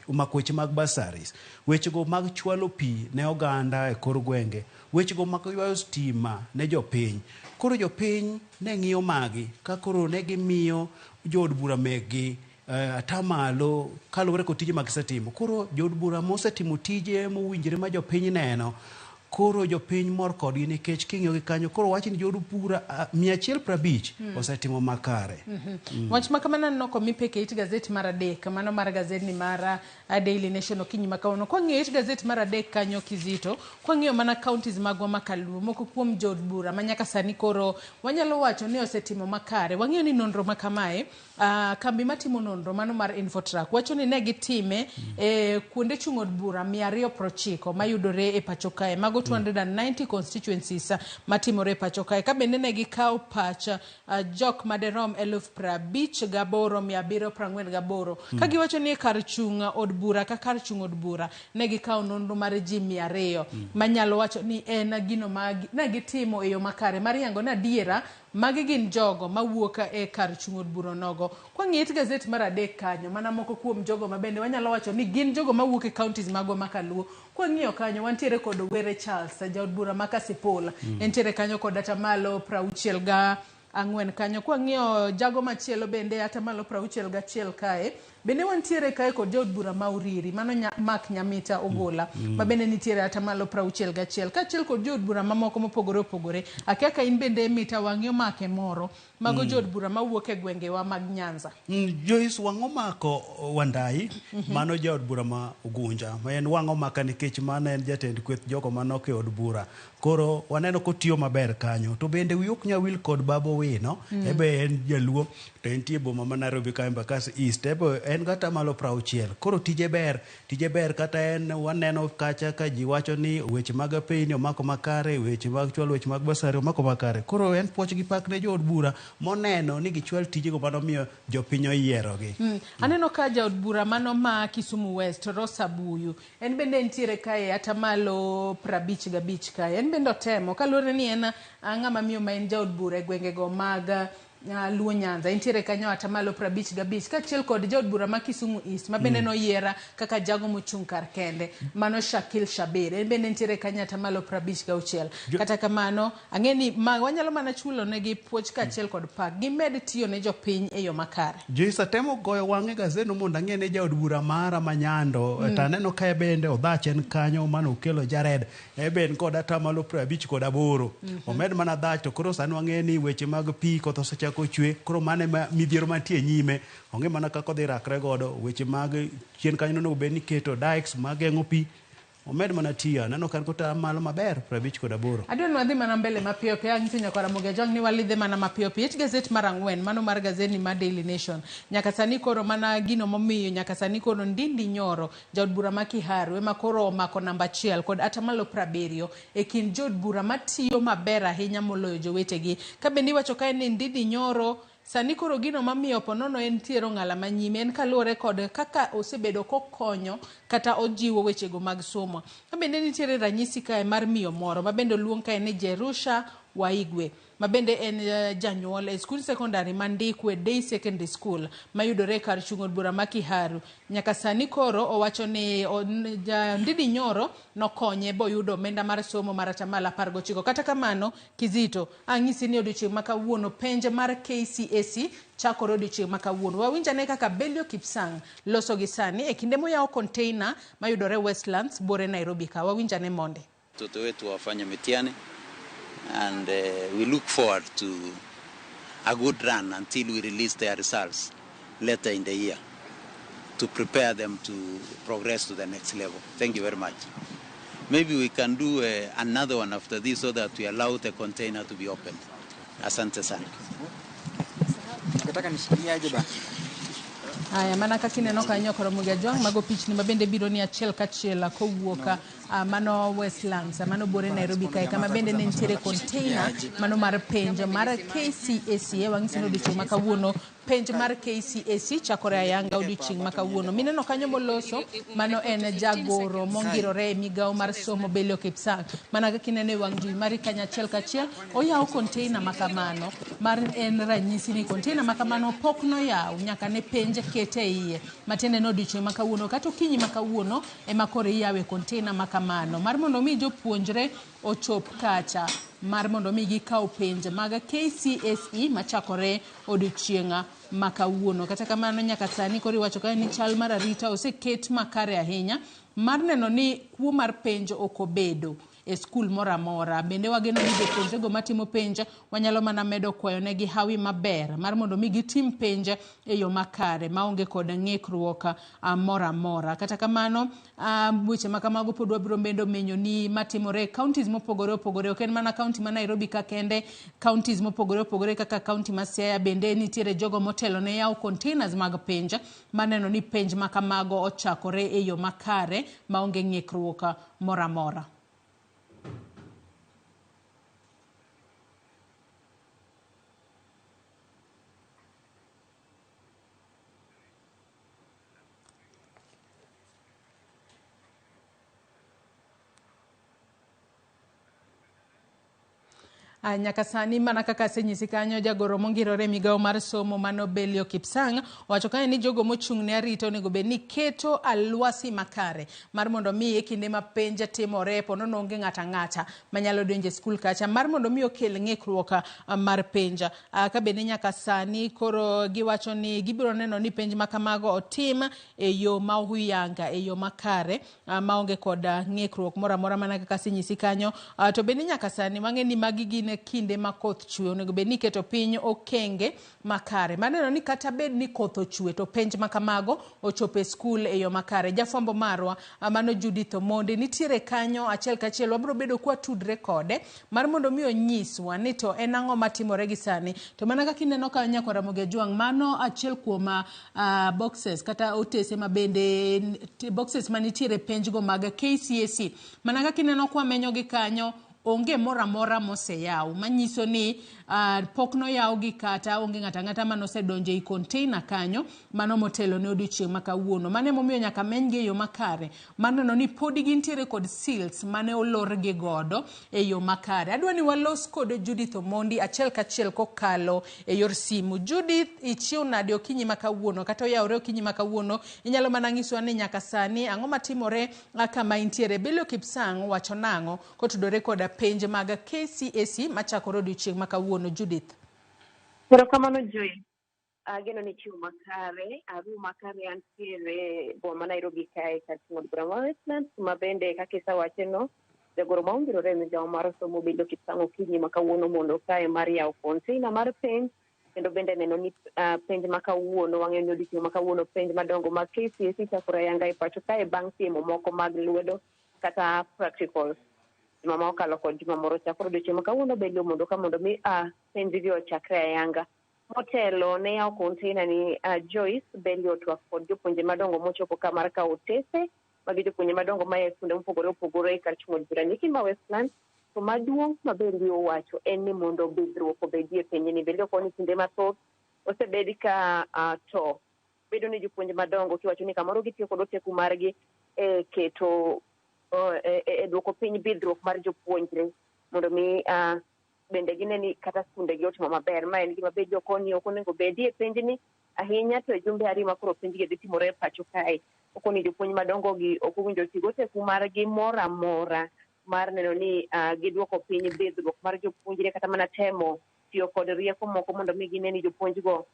omako weche mag bursaries, wechego mag chwalo pi ne oganda e kor gwenge, wechego mag ywayo stima ne jopiny. Koro jopiny ne ng'iyo magi ka koro ne gimiyo jood bura mekgi atamalo kaluwore kod tije ma gisetimo. Koro jood bura mosetimo tije mowinjore ma jopiny neno, koro jopiny mor kodgi nikech king'iyo gi kanyo koro wach ni jood bura 150 osetimo makare. Wach ma kamano aneno komi pek e it gazet mar adek, mano mar gazedni mar Daily Nation okinyi ma kawuono. Kwang'iyo it gazet mar adek kanyo Kizito, kwang'iyo mana counties magwa ma kaluo, moko kuom jood bura ma nyaka sani koro wanyalo wacho ni osetimo makare. Wang'iyo ni nonro ma kamae, kambi matimo nonro mano mar Infotrack wacho ni ne gitime e kuonde chung' od bura 290 mayudore e pacho kae. Mago 290 constituencies matimore e pacho kae. Ka bende ne gikawo pach jok maderom 58,748. Ka giwacho ni kar chung' od bura ka kar chung' od bura ne gikawo nonro mar ji 200 manyalo wacho ni en gino ma ne gitimo e yo makare mar yango ni adiera magi gin jogo mawuok e kar chung' od bura nogo. Kwang'iyo it gazet mar adek kanyo, mana moko kuom jogo ma bende wanyalo wacho ni gin jogo mawuok e counties magwa ma kaluo. Kwang'iyo kanyo wantiere kod Were Charles, jaod bura ma Kasipul. Entiere kanyo kod atamalo 64 kanyo. Kwang'iyo jago machielo bende atamalo 61 kae. Bende wantiere kae kod jaod bura ma Uriri, mano Mark Nyamita Ogola, ma bende nitiere atamalo 61, kaachiel kod jood bura mamoko mopogore opogore. Akia ka in bende mita wang'i omake moro, mago jood bura mawuok e gwengewa mag Nyanza. Joyce, wang' omako Wandai, mano jaod bura ma Ugunja, ma en wang' omaka nikech mano en jatend kweth jogo manok e od bura. Koro waneno kotiyo maber kanyo. To bende wiyi ok nyal wil kod Babu Owino, ebe en jaluo, to entie boma ma Nairobi ka Embakasi East, ebe en gi atamalo 60. Koro tije ber, tije ber kata en waneno kacha ka ji wacho ni weche mag apeyni omako makare, weche mag chwalo weche mag bursary omako makare. Koro en puoch gi pak ne jood bura moneno ni gichwal tijego manomiyo jopiny oyierogi. Aneno ka jaod bura mano ma Kisumu West, Rosa Buyu, en bende entiere kae atamalo 55 kae. En bende otemo kaluwore ni en ng'ama miyo ma en jaod bura e gwengego mag Luo Nyanza. Entiere kanyo atamalo 55 kaachiel kod jaod bura ma Kisumu East ma bende noyiera kaka jago mochung' kar kende, mano Shakil Shabir. En bende entiere kanyo atamalo 56. Kata kamano, ang'e ni ma wanyalo mana chulo negi puoch kaachiel kod pak. Gimed tiyo ne jopiny e yo makare. Joyce, atemo goyo wang'e gazeno mondo ang'e ne jaod bura mara ma Nyando, to aneno ka bende odhach en kanyo mano okelo Jared, ebe en kod atamalo 58. Omed mana dhach to koro sani wang'e ni weche mag pi koth osechako chwe, koro mano ema midhiero mantie nyime. Ong'e mana kaka odhi rakre godo weche mag chien kanyo onego bed ni iketo dikes mageng'o pi. Omed mana tiyo, aneno ka en kod malo maber 58. Adwa ni wadhi mana mbele mapiyo piyo, ang'iso nyakwara Ramogi Ajwang' ni walidhe mana mapiyo piyo. It gazet mar ang'wen, mano mar gazeti mar Daily Nation. Nyaka sani koro mana gino momiyo nyaka sani koro Ndindi Nyoro, jaod bura ma Kiharu, ema koro omako namba 1 kod atamalo 70 e kind jood bura matiyo maber ahinya moloyo jowetegi. Ka bende iwacho kae ni Ndindi Nyoro Sani koro gino mamiyo ponono en tiere ong'ala manyime en kaluwore kod kaka osebedo kokonyo kata ojiwo wechego mag somo. Bende nitiere ranyisi kae mar miyo moro ma bende oluong kae ni Jerusha Waigwe ma bende en janyuol e skund sekondari ma Ndikwe Day Secondary School mayudore kar chung' od bura ma Kiharu. Nyaka sani koro owacho ni Ndindi Nyoro nokonye boyudo omenda mar somo mar 19%. Kata kamano, Kizito, ang'isi ni odiochieng' ma kawuono penj mar KCSE chakore odiochieng' ma kawuono. Wawinj ane kaka Belio Kipsang loso gi sani e kinde moyawo container mayudore Westlands buore Nairobi ka. Wawinj ane monde. Watoto wetu wafanye mitihani and we look forward to a good run until we release their results later in the year to prepare them to progress to the next level. Thank you very much. Maybe we can do another one after this so that we allow the container to be opened. Asante sana. Nataka nishikilie aje ba? Aya, mana kaka ineno kanyo koro Jwang' mago pichni ma bende biro ni achiel kachiel kowuok mano Westlands, mano buore Nairobi kae, kama bende ne nitiere container mano mar penj mar KCSE. Wang'isi ni odiochieng' ma kawuono penj mar KCSE chakore ayanga odiochieng' ma kawuono. Mineno kanyo moloso mano en jagoro mongirore e migawo mar somo Belio Kipsang. Mana kaka ineno e wang' jowi mari kanyo achiel kachiel, oyawo container ma kamano mar en ranyisi ni container ma kamano pok noyaw nyaka ne penj ket e iye. Matiende ni odiochieng' ma kawuono kata okinyi ma kawuono ema koro iyawe container ma kamano mar mondo mi jopuonjre ochop kacha mar mondo mi gikaw penj mag KCSE machakore odiochieng' ma kawuono. Kata kamano nyaka sani koro iwacho kae ni chal mar arita oseket makare ahinya mar neno ni kuo mar penj ok obedo e skul moro amora. Bende wageno ni jopuonjrego matimo penj wanyalo mana medo kwayo negi hawi maber mar mondo mi gitim penj e yo makare maonge kod ng'ikruok moro amora. Kata kamano, weche ma kamago pod wabiro bendo menyo ni matimore e counties mopogore opogore. Ok en mana county ma Nairobi ka kende, counties mopogore opogore kaka county ma Siaya bende nitiere jogo motelo ne yawo containers mag penj maneno ni penj ma kamago ochakore e yo makare maonge ng'ikruok moro amora. Nyaka sani mana kaka asenyisi kanyo, jagoro mongirore e migawo mar somo mano Belio Kipsang owacho kanyo ni jogo mochung' ne arita onego bed ni keto alwasi makare mar mondo mi e kinde ma penj timore ponono onge ng'ato ang'ata manyalo donjo e skul kacha mar mondo mi okel ng'ikruok mar penj. Ka bende nyaka sani koro giwacho ni gibiro neno ni penj ma kamago otim e yo ma huyanga, e yo makare maonge kod ng'ikruok moro amora mana kaka asenyisi kanyo. To bende nyaka sani wang'e ni magi gin kinde ma koth chwe, onego bed ni iketo piny okenge makare maneno ni kata bed ni koth ochwe to penj ma kamago ochopo e skul e yo makare. Jafwambo marwa mano Judith Omondi nitiere kanyo achiel kachiel, wabiro bedo kwatudre kode mar mondo mi onyiswa ni to en ang'o matimore gi sani. To mana kaka ineno kanyo nyakwar Ramogi Ajwang', mano achiel kuom boxes kata otese ma bende boxes manitiere penj go mag KCSE. Mana kaka ineno kwamenyo gi kanyo, onge moro amora moseyaw manyiso ni pok noyawgi kata onge ng'ato ang'ata manosedonjo ei container kanyo mano motelo ne odiochieng' ma kawuono. Mano emomiyo nyaka menygi e yo makare mar neno ni podi gintiere kod seals mane olorgi godo e yo makare. Adwa ni walos kod Judith Omondi achiel kachiel kokalo e yor simu. Judith, ichiew nade okinyi ma kawuono kata oyawore okinyi ma kawuono? Inyalo mana nyiswa ni nyaka sani ang'o matimore kama intiere? Belio Kipsang wacho nang'o kotudore koda penj mag KCSE machakore odiochieng' ma kawuono? Judith. Erokamano Joy. Ageno ni chiwo makare, aru makare antiere boma Nairobi kae kar ting'o od bura ma Westlands ma bende kaka isewache no jagoro ma ongirore e migawo mar somo Belio Kipsang okinyi ma kawuono mondo kae mar yawo container mar penj kendo bende neno ni penj ma kawuono wang'eyo ni odiochieng' ma kawuono penj madongo mag KCSE chakore ayanga e pacho kae bang' timo moko mag lwedo kata practicals juma ma okalo kod juma moro cha. Koro odiochieng' ma kawuono Belio mondo ka mondo mi penj gi ochakre ayanga. Motelo ne yawo container ni Joyce Belio otwak kod jopuonje madongo mochopo ka mar kawo otese magi jopuonje madongo maya e skunde mopogore opogore kar chung' od bura niki ma Westlands. To maduong' ma Belio owacho en ni mondo bidhruok obedie e penj ni. Belio koni kinde mathoth Osebed ka to bedo ni jopuonj madongo kiwacho ni kamoro gitiyo kod oteku margi e keto e duoko piny bidhruok mar jopuonjre mondo mi bende gine ni kata skunde gi otimo maber. Ma en gima be jokoni ok onego bedie penjni ahinya to e jumbe 2 ma koro penjgi dhi timore e pacho kae. Okoni jopuonj madongo gi ok owinjo ti goteku margi moro amora mar neno ni giduoko piny bidhruok mar jopuonjre kata mana temo tiyo kod rieko moko mondo mi gine ni jopuonjgo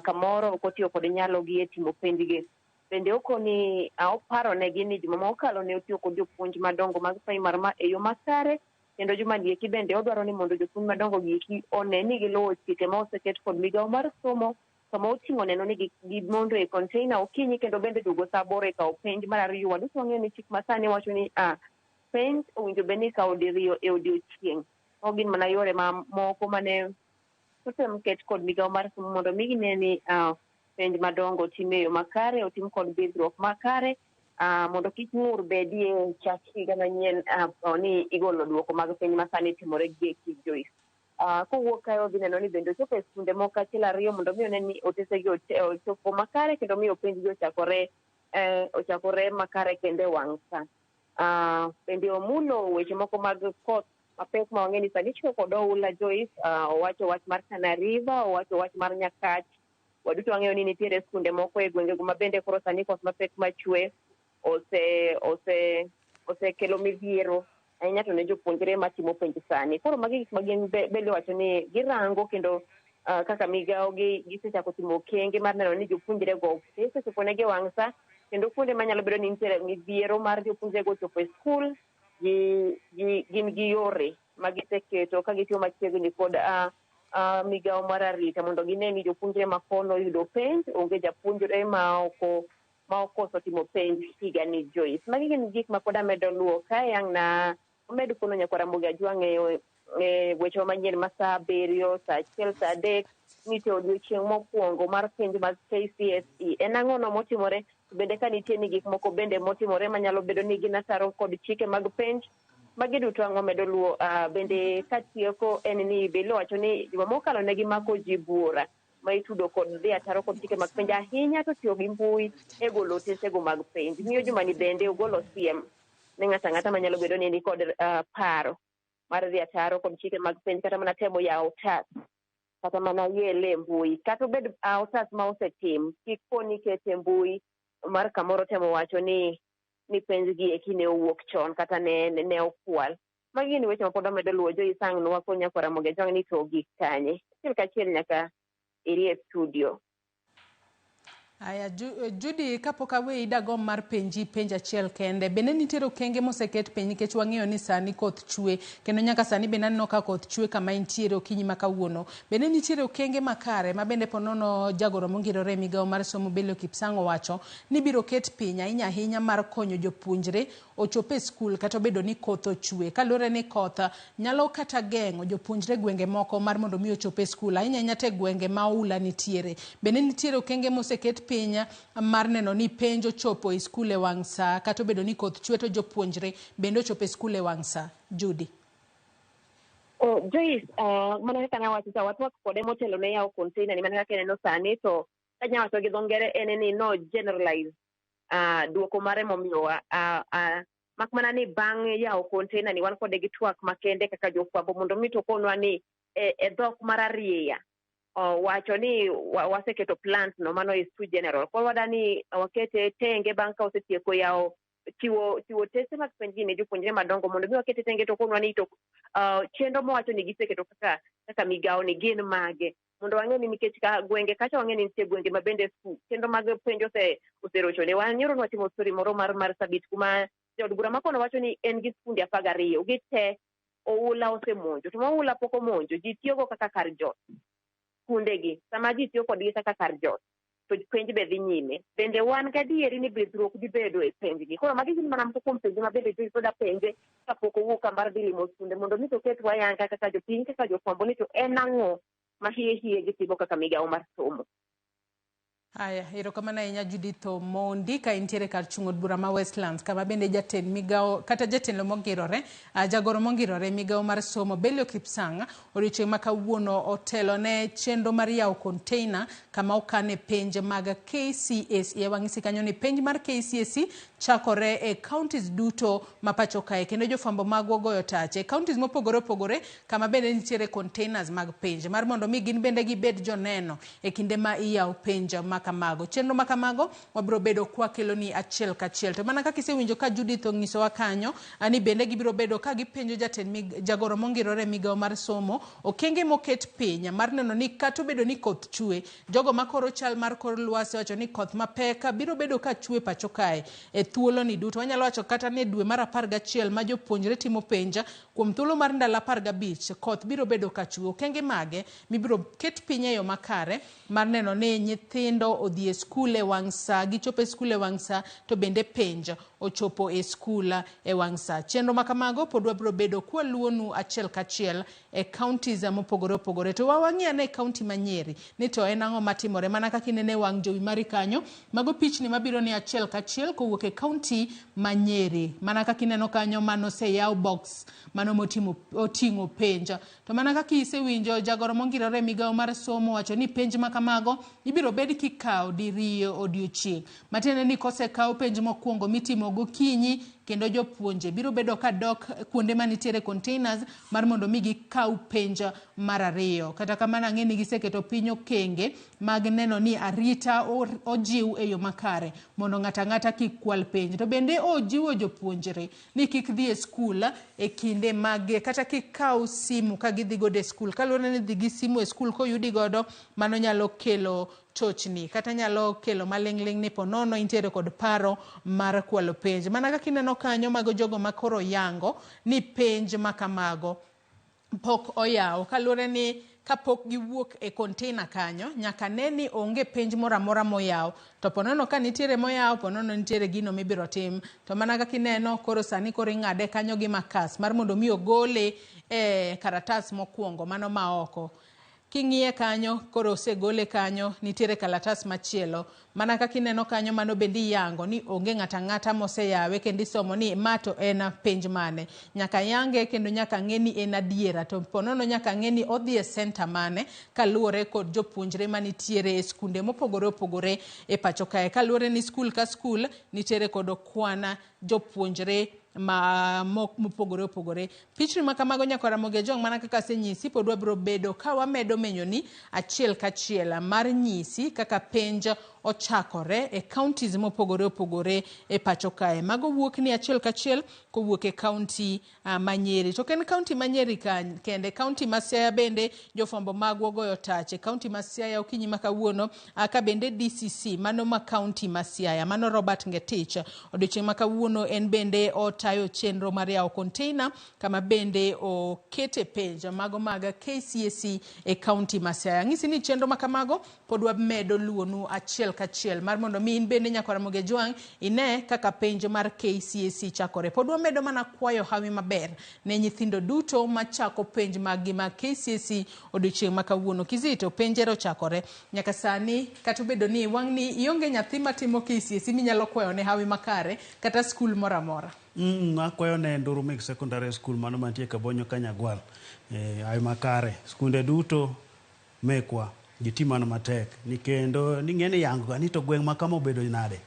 kamoro ok otiyo kod nyalogi e timo penjgi. Bende okoni oparo negi ni juma ma okalo ne otiyo kod jopuonj madongo mag primary ma e yo makare kendo juma ni eki bende odwaro ni mondo jopuonj madongo gi eki one ni giluwo chike ma oseket kod migawo mar somo kama oting'o neno ni gimondo e container okinyi kendo bende duogo sa 8 e kawo penj mar 2. Waduto wang'eyo ni chik masani wacho ni penj owinjo bed ni ikawo diriyo e odiochieng'. Mago gin mana yore mamoko mane otem ket kod migawo mar somo mondo mi gine ni penj madongo otim e yo makare, otim kod bidhruok makare mondo kik ng'ur bedie chak higa manyien ni igolo duoko mag penj masani timore gi eki Joyce. Kowuok kae odhi neno ni bende ochopo e skunde moko 1 2 mondo mi one ni otesegi ochopo makare kendo miyo penjgi ochakore makare kendo e wang' sa. Bende omulo weche moko mag koth mapek ma wang'e ni sani chwe kod oula Joyce. Owacho wach mar Tana River, owacho wach mar Nyakach. Waduto wang'eyo ni nitiere skunde moko e gwengego ma bende koro sani koth mapek machwe osekelo midhiero ahinya to ne jopuonjre matimo penj sani. Koro magi gik ma gin bende wacho ni girango kendo kaka migawo gi gisechako timo okenge mar neno ni jopuonjre go osechopo negi e wang' sa kendo kuonde manyalo bedo ni nitiere midhiero mar jopuonjre go ochopo e skul gin gi yore ma giseketo ka gitiyo machiegni kod migawo mar arita mondo gine ni jopuonjre ma kono oyudo penj, onge japuonjre ma okoso timo penj higani Joyce. Magi gin gik ma pod amedo luwo kae ang' na omed kono nyakwar Ramogi Ajwang' e weche manyien ma sa 7, sa 1, sa 3 nitie odiochieng' mokwongo mar penj mag KCSE. En ang'ono motimore? Bende ka nitie ni gik moko bende motimore manyalo bedo ni gin ataro kod chike mag penj, magi duto ang' wamedo luwo. Bende katieko en ni Bello wacho ni juma mokalo ne gimako ji buora ma itudo kod dhi ataro kod chike mag penj ahinya to tiyo gi mbui e golo otesego mag penj. Miyo juma ni bende ogolo siem ne ng'ato ang'ata manyalo bedo ni nikod paro mar dhi ataro kod chike mag penj kata mana temo yawo otas kata mana yele e mbui kata obed otas ma osetim kik poni kete e mbui mar kamoro temo wacho ni penj gi eki ne owuok chon kata ne okwal. Magi gin weche ma pod wamedo luwo Joyce ang' nwa nyakwar Ramogi Ajwang' ni to ogik kanye. Achiel kachiel nyaka iri e studio. Aya, Judy, kapok aweyi dagom mar penji penj achiel kende. Bende nitiere okenge moseket piny nikech wang'eyo ni sani koth chwe kendo nyaka sani bende aneno ka koth chwe kama intiere okinyi ma kawuono. Bende nitiere okenge makare ma bende ponono jagoro mongirore e migawo mar somo Belio Kipsang' owacho ni biro ket piny ahinya ahinya mar konyo jopuonjre ochop e skul kata obedo ni koth ochwe. Kaluwore ni koth nyalo kata geng'o jopuonjre gwenge moko mar mondo mi ochop e skul ahinya ahinya te gwenge ma oula nitiere. Bende nitiere okenge moseket piny mar neno ni penj ochopo e skul e wang' sa kata obedo ni koth chwe to jopuonjre bende ochopo e skul e wang' sa. Judy. Joyce, mana kaka nawacho cha watwak kode motelo ne yawo container ni mana kaka ineno sani to kanya wacho gi dho ngere en ni no generalize duoko mare momiyowa mak mana ni bang' yawo container ni wan kode gi twak makende kaka jofwambo mondo mi to konwa ni e dhok mar arieya wacho ni waseketo plant no mano is too general. Koro wadani wakete tenge bang' ka osetieko yawo chiwo tese mag penj gi ne jopuonjre madongo mondo mi wakete tenge to konwa ni to chenro mowacho ni giseketo kaka migawo ni gin mage mondo wang'e ni nikech ka gwenge kacha wang'e ni nitie gwenge ma bende chenro mag penj oserochone. Wan nyoro nwatimo story moro mar Marsabit kuma jaod bura makono wacho ni en gi skunde 12 gi te oula osemonjo to ma oula pok omonjo ji tiyogo kaka kar jot skundegi sama ji tiyo kodgi kaka kar jot to penj be dhi nyime. Bende wan gadieri ni bidhruok dhi bedo e penjgi. Koro magi gin mana moko kuom penjo ma bende Joyce oda penje kapok owuok ka mar dhi limo skunde mondo mi to ket wayanga kaka jopiny kaka jofwambo ni to en ang'o ma hie hie gitimo kaka migawo mar somo. Haya, erokamano ahinya Judith Omondi ka intiere kar chung' od bura ma Westlands kama bende jatend migawo kata jatelo mongirore jagoro mongirore migawo mar somo Belio Kipsang odiochieng' ma kawuono otelo ne chenro mar yawo container kama okane penj mag KCSE. Wang'isi kanyo ni penj mar KCSE chakore e counties duto ma pacho kae kendo jofwambo magwa goyo tach e counties mopogore opogore kama bende nitiere containers mag penj mar mondo mi gin bende gibed joneno e kinde ma iyawo penj ma kamago. Chenro ma kamago wabiro bedo kwakeloni achiel kachiel. To mana kaka isewinjo ka Judith onyisowa kanyo ni bende gibiro bedo ka gipenjo jatend jagoro mongirore e migawo mar somo okenge moket piny mar neno ni kata obedo ni koth chwe, jogo makoro chal mar kor lwasi owacho ni koth mapek biro bedo ka chwe pacho kae e thuoloni duto. Wanyalo wacho kata ni e dwe mar 11 ma jopuonjre timo penj kuom thuolo mar ndalo 15 koth biro bedo ka chwe. Okenge mage mibiro ket piny e yo makare mar neno ni nyithindo odhi e skul e wang' sa, gichopo e skul e wang' sa, to bende penj ochopo e skul e wang' sa. Chenro ma kamago pod wabiro bedo kwaluwonu achiel kachiel e counties mopogore opogore. To wang'i ane e county ma Nyeri ni to en ang'o matimore mana kaka inene e wang' jowi mari kanyo. Mago pichni mabiro ni achiel kachiel kowuok e county ma Nyeri. Mana kaka ineno kanyo mano oseyaw box mano motimo oting'o penj. To mana kaka isewinjo jagoro mongirore e migawo mar somo wacho ni penj ma kamago ibiro bed kikawo diriyo odiochieng'. Matiende ni kosekaw penj mokwongo mitimo gokinyi kendo jopuonje biro bedo ka dok kuonde manitiere containers mar mondo mi gikaw penj mar ariyo. Kata kamano ang'e ni giseketo piny okenge mag neno ni arita ojiw e yo makare mondo ng'ato ang'ata kik kwal penj. To bende ojiwo jopuonjre ni kik dhi e skul e kinde mag kata kik kaw simu ka gidhi godo e skul. Kaluwore ni dhi gi simu e skul koyudi godo mano nyalo kelo chochni kata nyalo kelo maling'ling' ni ponono intiere kod paro mar kwalo penj. Mana kaka ineno kanyo mago jogo ma koro yango ni penj ma kamago pok oyaw kaluwore ni kapok giwuok e container kanyo nyaka ne ni onge penj moro amora moyaw. To ponono ka nitiere moyaw, ponono nitiere gino mibiro tim. To mana kaka ineno koro sani koro ing'ade kanyo gi makas mar mondo mi ogole e karatas mokwongo mano ma oko. King'iye kanyo koro osegole kanyo nitiere kalatas machielo. Mana kaka ineno kanyo mano bende iyango ni onge ng'ato ang'ata moseyawe kendo isomo ni ma to en penj mane. Nyaka yange kendo nyaka ng'e ni en adiera to ponono nyaka ng'e ni odhi e center mane kaluwore kod jopuonjre manitiere e skunde mopogore opogore e pacho kae. Kaluwore ni skul ka skul nitiere kod kwan jopuonjre ma mopogore opogore. Pichni ma kamago nyaka Ramogi Ajwang' mana kaka asenyisi pod wabiro bedo ka wamedo menyoni achiel kachiel mar nyisi kaka penj ochakore e counties mopogore opogore e pacho kae. Mago wuok ni achiel kachiel kowuok e county ma Nyeri. To ok en county ma Nyeri kende, county ma Siaya bende jofwambo magwa ogoyo tach e county ma Siaya okinyi ma kawuono ka bende DCC mano ma county ma Siaya mano Robert Ngetich odiochieng' ma kawuono en bende otayo chenro mar yawo container kama bende okete penj mago mag KCSE e county ma Siaya. Ang'isi ni chenro ma kamago pod wamedo luwonu achiel kachiel mar mondo mi in bende nyaka Ramogi Ajwang' ine kaka penj mar KCSE chakore. Pod wamedo mana kwayo hawi maber ne nyithindo duto machako penj maggi mag KCSE odiochieng' ma kawuono. Kizito, penj ero ochakore. Nyaka sani kata obedo ni wang'ni ionge nyathi matimo KCSE minyalo kwayo ne hawi makare kata skul moro amora. Akwayo ne Nduru Mixed Secondary School mano mantie Kabonyo Kanyagwal. Hawi makare. Skunde duto mekwa giti mana matek ni kendo ning'e ni yango ga ni to gweng' ma kama obedo nade.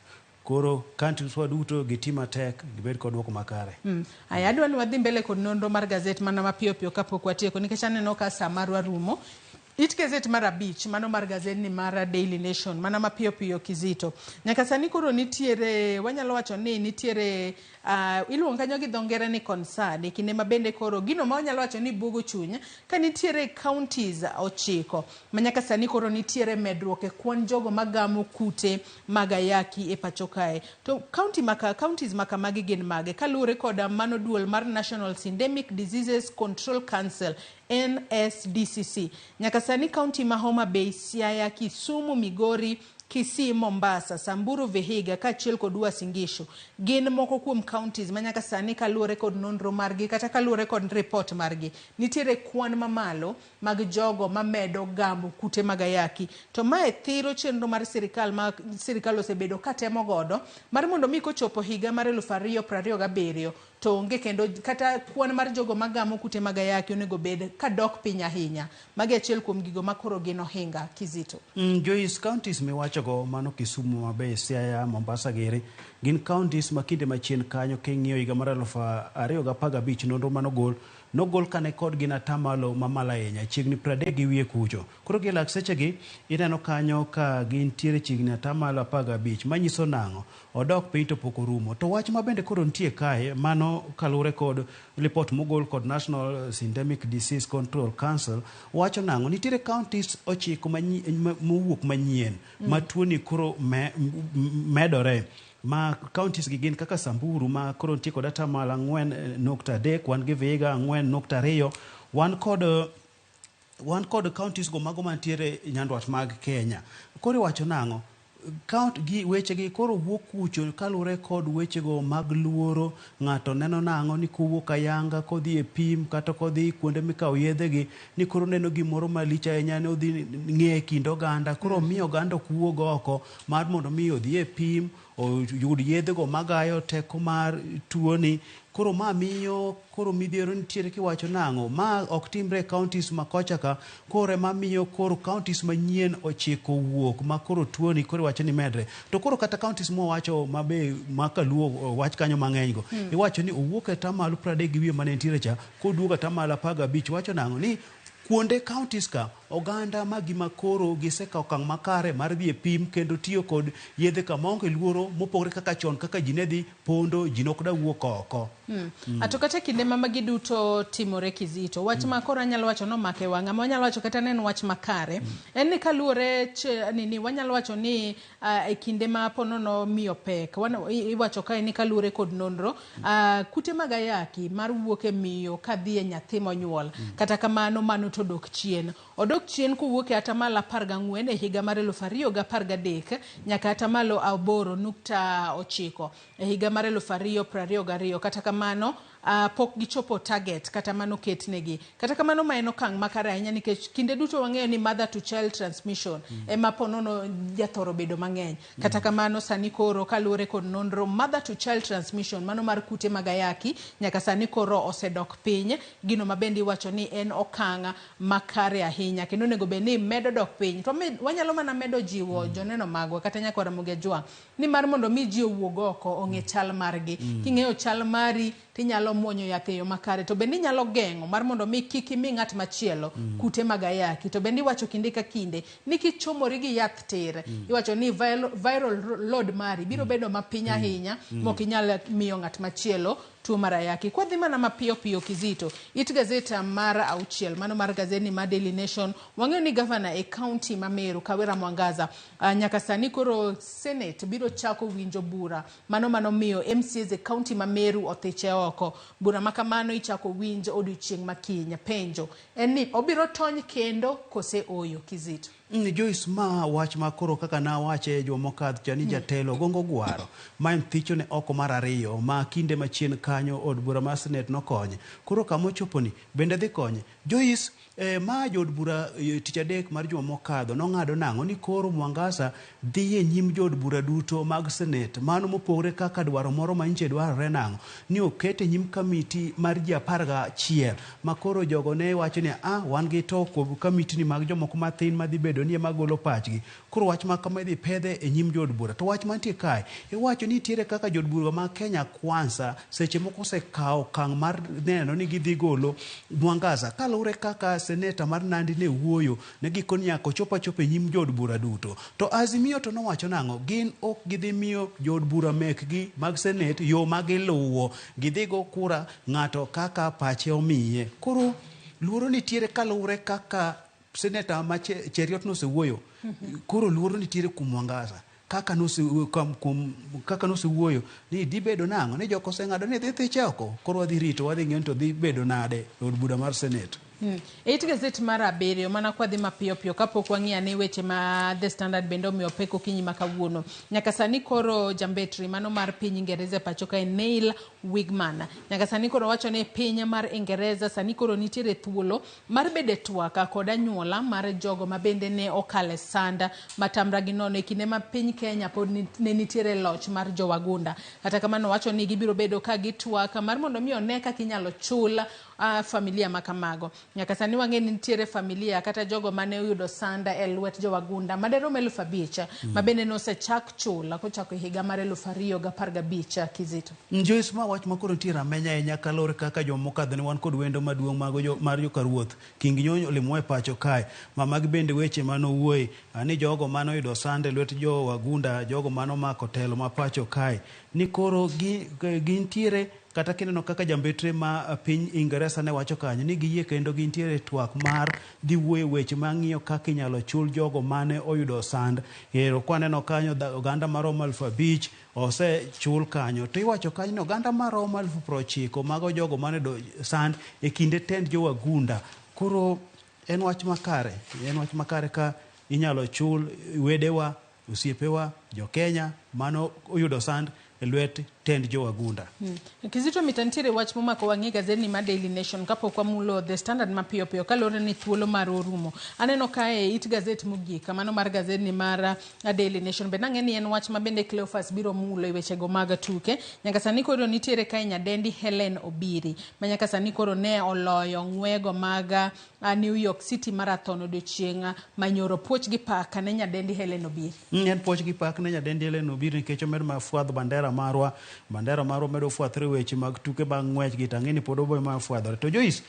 Koro countries wa duto giti matek gibed kod duoko makare. Aya, adwa ni wadhi mbele kod nonro mar gazet mana mapiyo piyo kapok watieko nikech aneno ka saa marwa rumo. It gazet mar 5 mano mar gazet ni mar Daily Nation mana mapiyo piyo Kizito. Nyaka sani koro nitiere wanyalo wacho ni nitiere iluongo kanyo gi dho ngere ni concern e kinde ma bende koro gino ma wanyalo wacho ni buogo chuny ka nitiere counties 9 ma nyaka sani koro nitiere medruok e kwan jogo magamo kute mag ayaki e pacho kae. To counties ma kamagi gin mage? Kaluwore kod mano duol mar National Syndemic Diseases Control Council NSDCC. Nyaka sani county ma Homa Bay, Siaya, Kisumu, Migori, Kisii, Mombasa, Samburu, Vihiga kaachiel kod Uasin Gishu gin moko kuom counties ma nyaka sani kaluwore kod nonro margi kata kaluwore kod report margi nitiere kwan mamalo mag jogo mamedo gamo kute mag ayaki. To mae thiro chenro mar sirikal ma sirikal osebedo katemo godo mar mondo mi kochopo higa mar 2027 to onge kendo kata kwan mar jogo magamo kute mag ayaki onego bed kadok piny ahinya. Magi achiel kuom gigo makoro gin ohinga Kizito. Joyce, counties miwachogo mano Kisumu, Mabei, Siaya, Mombasa giri gin counties ma kinde machien kanyo king'iyo higa mar 2015 nonro manogol nogol kane kod gin atamalo mamalo ahinya chiegni 30 gi wiye kucho. Koro gi lak sechegi ineno kanyo ka gintiere chiegni atamalo 15 manyiso nang'o? Odok piny to pok orumo. To wach ma bende koro nitie kae mano kaluwore kod lipot mogol kod National Syndemic Disease Control Council wacho nang'o? Nitiere counties 9 mowuok manyien ma tuoni koro medore. Ma counties gi gin kaka Samburu ma koro nitie kod atamalo 4.3, wan gi Vihiga 4.2, wan kod counties go mago mantiere nyandwat mag Kenya. Koro iwacho nang'o? Count gi weche gi koro wuok kucho kaluwore kod wechego mag luoro. Ng'ato neno nang'o ni kowuok ayanga kodhi e pim kata kodhi kuonde mikawo yedhegi ni koro neno gimoro malich ahinya ni odhi ng'e e kind oganda. Koro miyo oganda ok wuog oko mar mondo mi odhi e pim oyud yedhego magayo teko mar tuoni. Koro ma miyo koro midhiero nitiere kiwacho nang'o? Ma ok timre e counties ma kocha ka, koro ema miyo koro counties manyien 9 wuok ma koro tuoni koro iwacho ni medre. To koro kata counties mwawacho ma be ma kaluo wach kanyo mang'eny go, iwacho ni owuok e atamalo 30 gi wiye mane nitiere cha, koduogo atamalo 15. Wacho nang'o? Ni kuonde counties ka oganda ma gima koro gisekawo okang' makare mar dhi e pim kendo tiyo kod yedhe ka maonge luoro mopogore kaka chon kaka ji ne dhi pondo, ji ne ok da wuok oko. Ato kata kinde ma magi duto timore Kizito, wach ma koro anyalo wacho nomako e wang'a, ma wanyalo wacho kata ne en wach makare, en ni kaluwore nini wanyalo wacho ni e kinde ma ponono miyo pek, iwacho kae ni kaluwore kod nonro, kute mag ayaki mar wuok e miyo kadhi e nyathi monyuol, kata kamano mano to dok chien. Odok chien kowuok e atamalo 14 e higa mar 2013 nyaka atamalo 8.9 e higa mar 2022. Kata kamano pok gichopo target kata mano ketnegi. Kata kamano ma en okang' makare ahinya nikech kinde duto wang'eyo ni mother to child transmission ema ponono jathoro bedo mang'eny. Kata kamano sani koro kaluwore kod nonro mother to child transmission mano mar kute mag ayaki nyaka sani koro osedok piny. Gino ma bende iwacho ni en okang' makare ahinya kendo onego bed ni medo dok piny. To wanyalo mana medo jiwo joneno magwa kata nyakwar Ramogi Ajwang' ni mar mondo mi ji owuog oko ong'e chal margi. King'eyo chal mari tinyalo muonyo yath e yo makare to bende inyalo geng'o mar mondo mi kik imi ng'at machielo kute mag ayaki. To bende iwacho kinde ka kinde ni kichomori gi yath tir, iwacho ni viral load mari biro bedo mapiny ahinya mok inyal miyo ng'at machielo tuo mar ayaki. Kwadhi mana mapiyo piyo Kizito, it gazeta mar 6 mano mar gazeti mar Daily Nation, wang'eyo ni gavana e county ma Meru Kawira Mwangaza nyaka sani koro Senate biro chako winjo bura mano miyo MCAs e county ma Meru othiche oko. Bura ma kamano ichako winj odiochieng' ma kiny. Penjo en ni obiro tony kendo kose oyo Kizito? Joyce, ma wach ma koro kaka nawache juma mokadho cha ni jatelo gongo gwaro ma en thicho ne oko mar 2 ma kinde machien kanyo od bura mar Senate nokonye. Koro kama ochoponi bende dhi konye. Joyce, ma jood bura tich adek mar juma mokadho nong'ado nang'o ni koro Mwangaza dhi e nyim jood bura duto mag Senate mano mopogore kaka dwaro moro ma nche dwarore nang'o ni okete nyim kamiti mar ji 11 ma koro jogo ne wacho ni wan gi to kamiti ni mag jomoko mathin madhi bedo ni ema golo pachgi. Koro wach ma kama idhi pedhe e nyim jood bura. To wach mantie kae iwacho ni nitiere kaka jood bura ma Kenya Kwanza seche moko osekawo okang' mar neno ni gidhi golo Mwangaza kaluwore kaka seneta mar Nandi ne wuoyo ne gikoni nyaka ochop achopa e nyim jood bura duto. To Azimio to nowacho nang'o? Gin ok gidhi miyo jood bura mekgi mag Senate yo ma giluwo. Gidhi go kura ng'ato kaka pache omiye. Koro luoro nitiere kaluwore kaka seneta ma Cheruiyot nosewuoyo. Koro luoro nitiere kuom Mwangaza kaka nosewuoyo ni dhi bedo nang'o ni joko oseng'ado ni dhi thiche oko. Koro wadhi rito wadhi ng'eyo ni to dhi bedo nade e od bura mar Senate. E it gazet mar abiriyo mana kwadhi mapiyo piyo kapok wang'iyo ane weche ma The Standard bende omiyo pek okinyi ma kawuono. Nyaka sani koro jambetri mano mar piny Ingereza e pacho kae Neil Wigman. Nyaka sani koro wacho ni piny mar Ingereza sani koro nitiere thuolo mar bedo e twak kod anyuola mar jogo ma bende ne okale sand matamra gi nono e kinde ma piny Kenya pod ne nitiere loch mar jowagunda. Kata kamano wacho ni gibiro bedo ka gitwak mar mondo mi one kaka inyalo chul familia ma kamago. Nyaka sani wang'e ni nitiere familia kata jogo mane oyudo sanda e lwet jowagunda maderom 5,000 ma bende nosechak chul kochako e higa mar 2015 Kizito. Joyce, ma wach ma koro nitie rameny ahinya kaluwore kaka jomokadho ne wan kod wendo maduong' mago jo, mar joka ruoth King Nyonyo olimowa e pacho kae ma magi bende weche manowuoye ni jogo mane oyudo sand e lwet jo wagunda, jogo mane omako telo ma pacho kae ni koro gintiere kata kineno kaka jambetre ma piny Ingeresa ne wacho kanyo ni giyie kendo gintiere e twak mar dhi wuoyo weche mang'iyo kaka inyalo chul jogo mane oyudo sand. Ero kwaneno kanyo oganda maromo 5,000 osechul kanyo to iwacho kanyo ni oganda maromo 90,000 mago jogo mane oyudo sand e kinde tend jowagunda. Koro en wach makare, en wach makare ka inyalo chul wedewa, osiepewa, jo-Kenya mano oyudo sand e lwet tend jowagunda. Kizito Mita, nitiere wach momako wang'i e gazeti mar Daily Nation kapok wamulo The Standard mapiyo piyo kaluwore ni thuolo mar orumo. Aneno kae it gazet mogik, mano mar gazeti mar Daily Nation. Bende ang'e ni en wach ma bende Cleophas biro mulo e wechego mag tuke. Nyaka sani koro nitiere kae nyadendi Helen Obiri ma nyaka sani koro ne oloyo ng'wego mag New York City Marathon odiochieng' manyoro. Puoch gi pak ne nyadendi Helen Obiri. En puoch gi pak ne nyadendi Helen Obiri nikech omedo mana fwadho bandera marwa. Bandera marwa medo fwathore weche mag tuke bang' ng'wech gi tang'e ni pod oboyo mana fwadhore. To Joyce,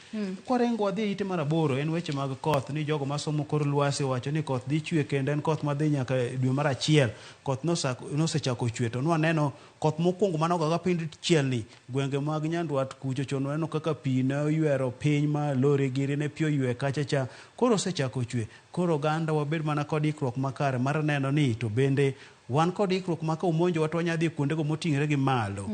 kwaringo wadhi e ite mar 8 en weche mag koth ni jogo masomo kor lwasi owacho ni koth dhi chwe kendo en koth madhi nyaka dwe mar 1. Koth nosechako chwe to nwaneno koth mokwongo mane ogoga piny chielni gwenge mag Nyandwat kucho chon waneno kaka pi ne oywero piny ma lori giri ne pi oywe kacha cha. Koro osechako chwe. Koro oganda wabed mana kod ikruok makare mar neno ni to bende wan kod ikruok ma ka omonjowa to wanyalo dhi kuondego moting'ore gi malo.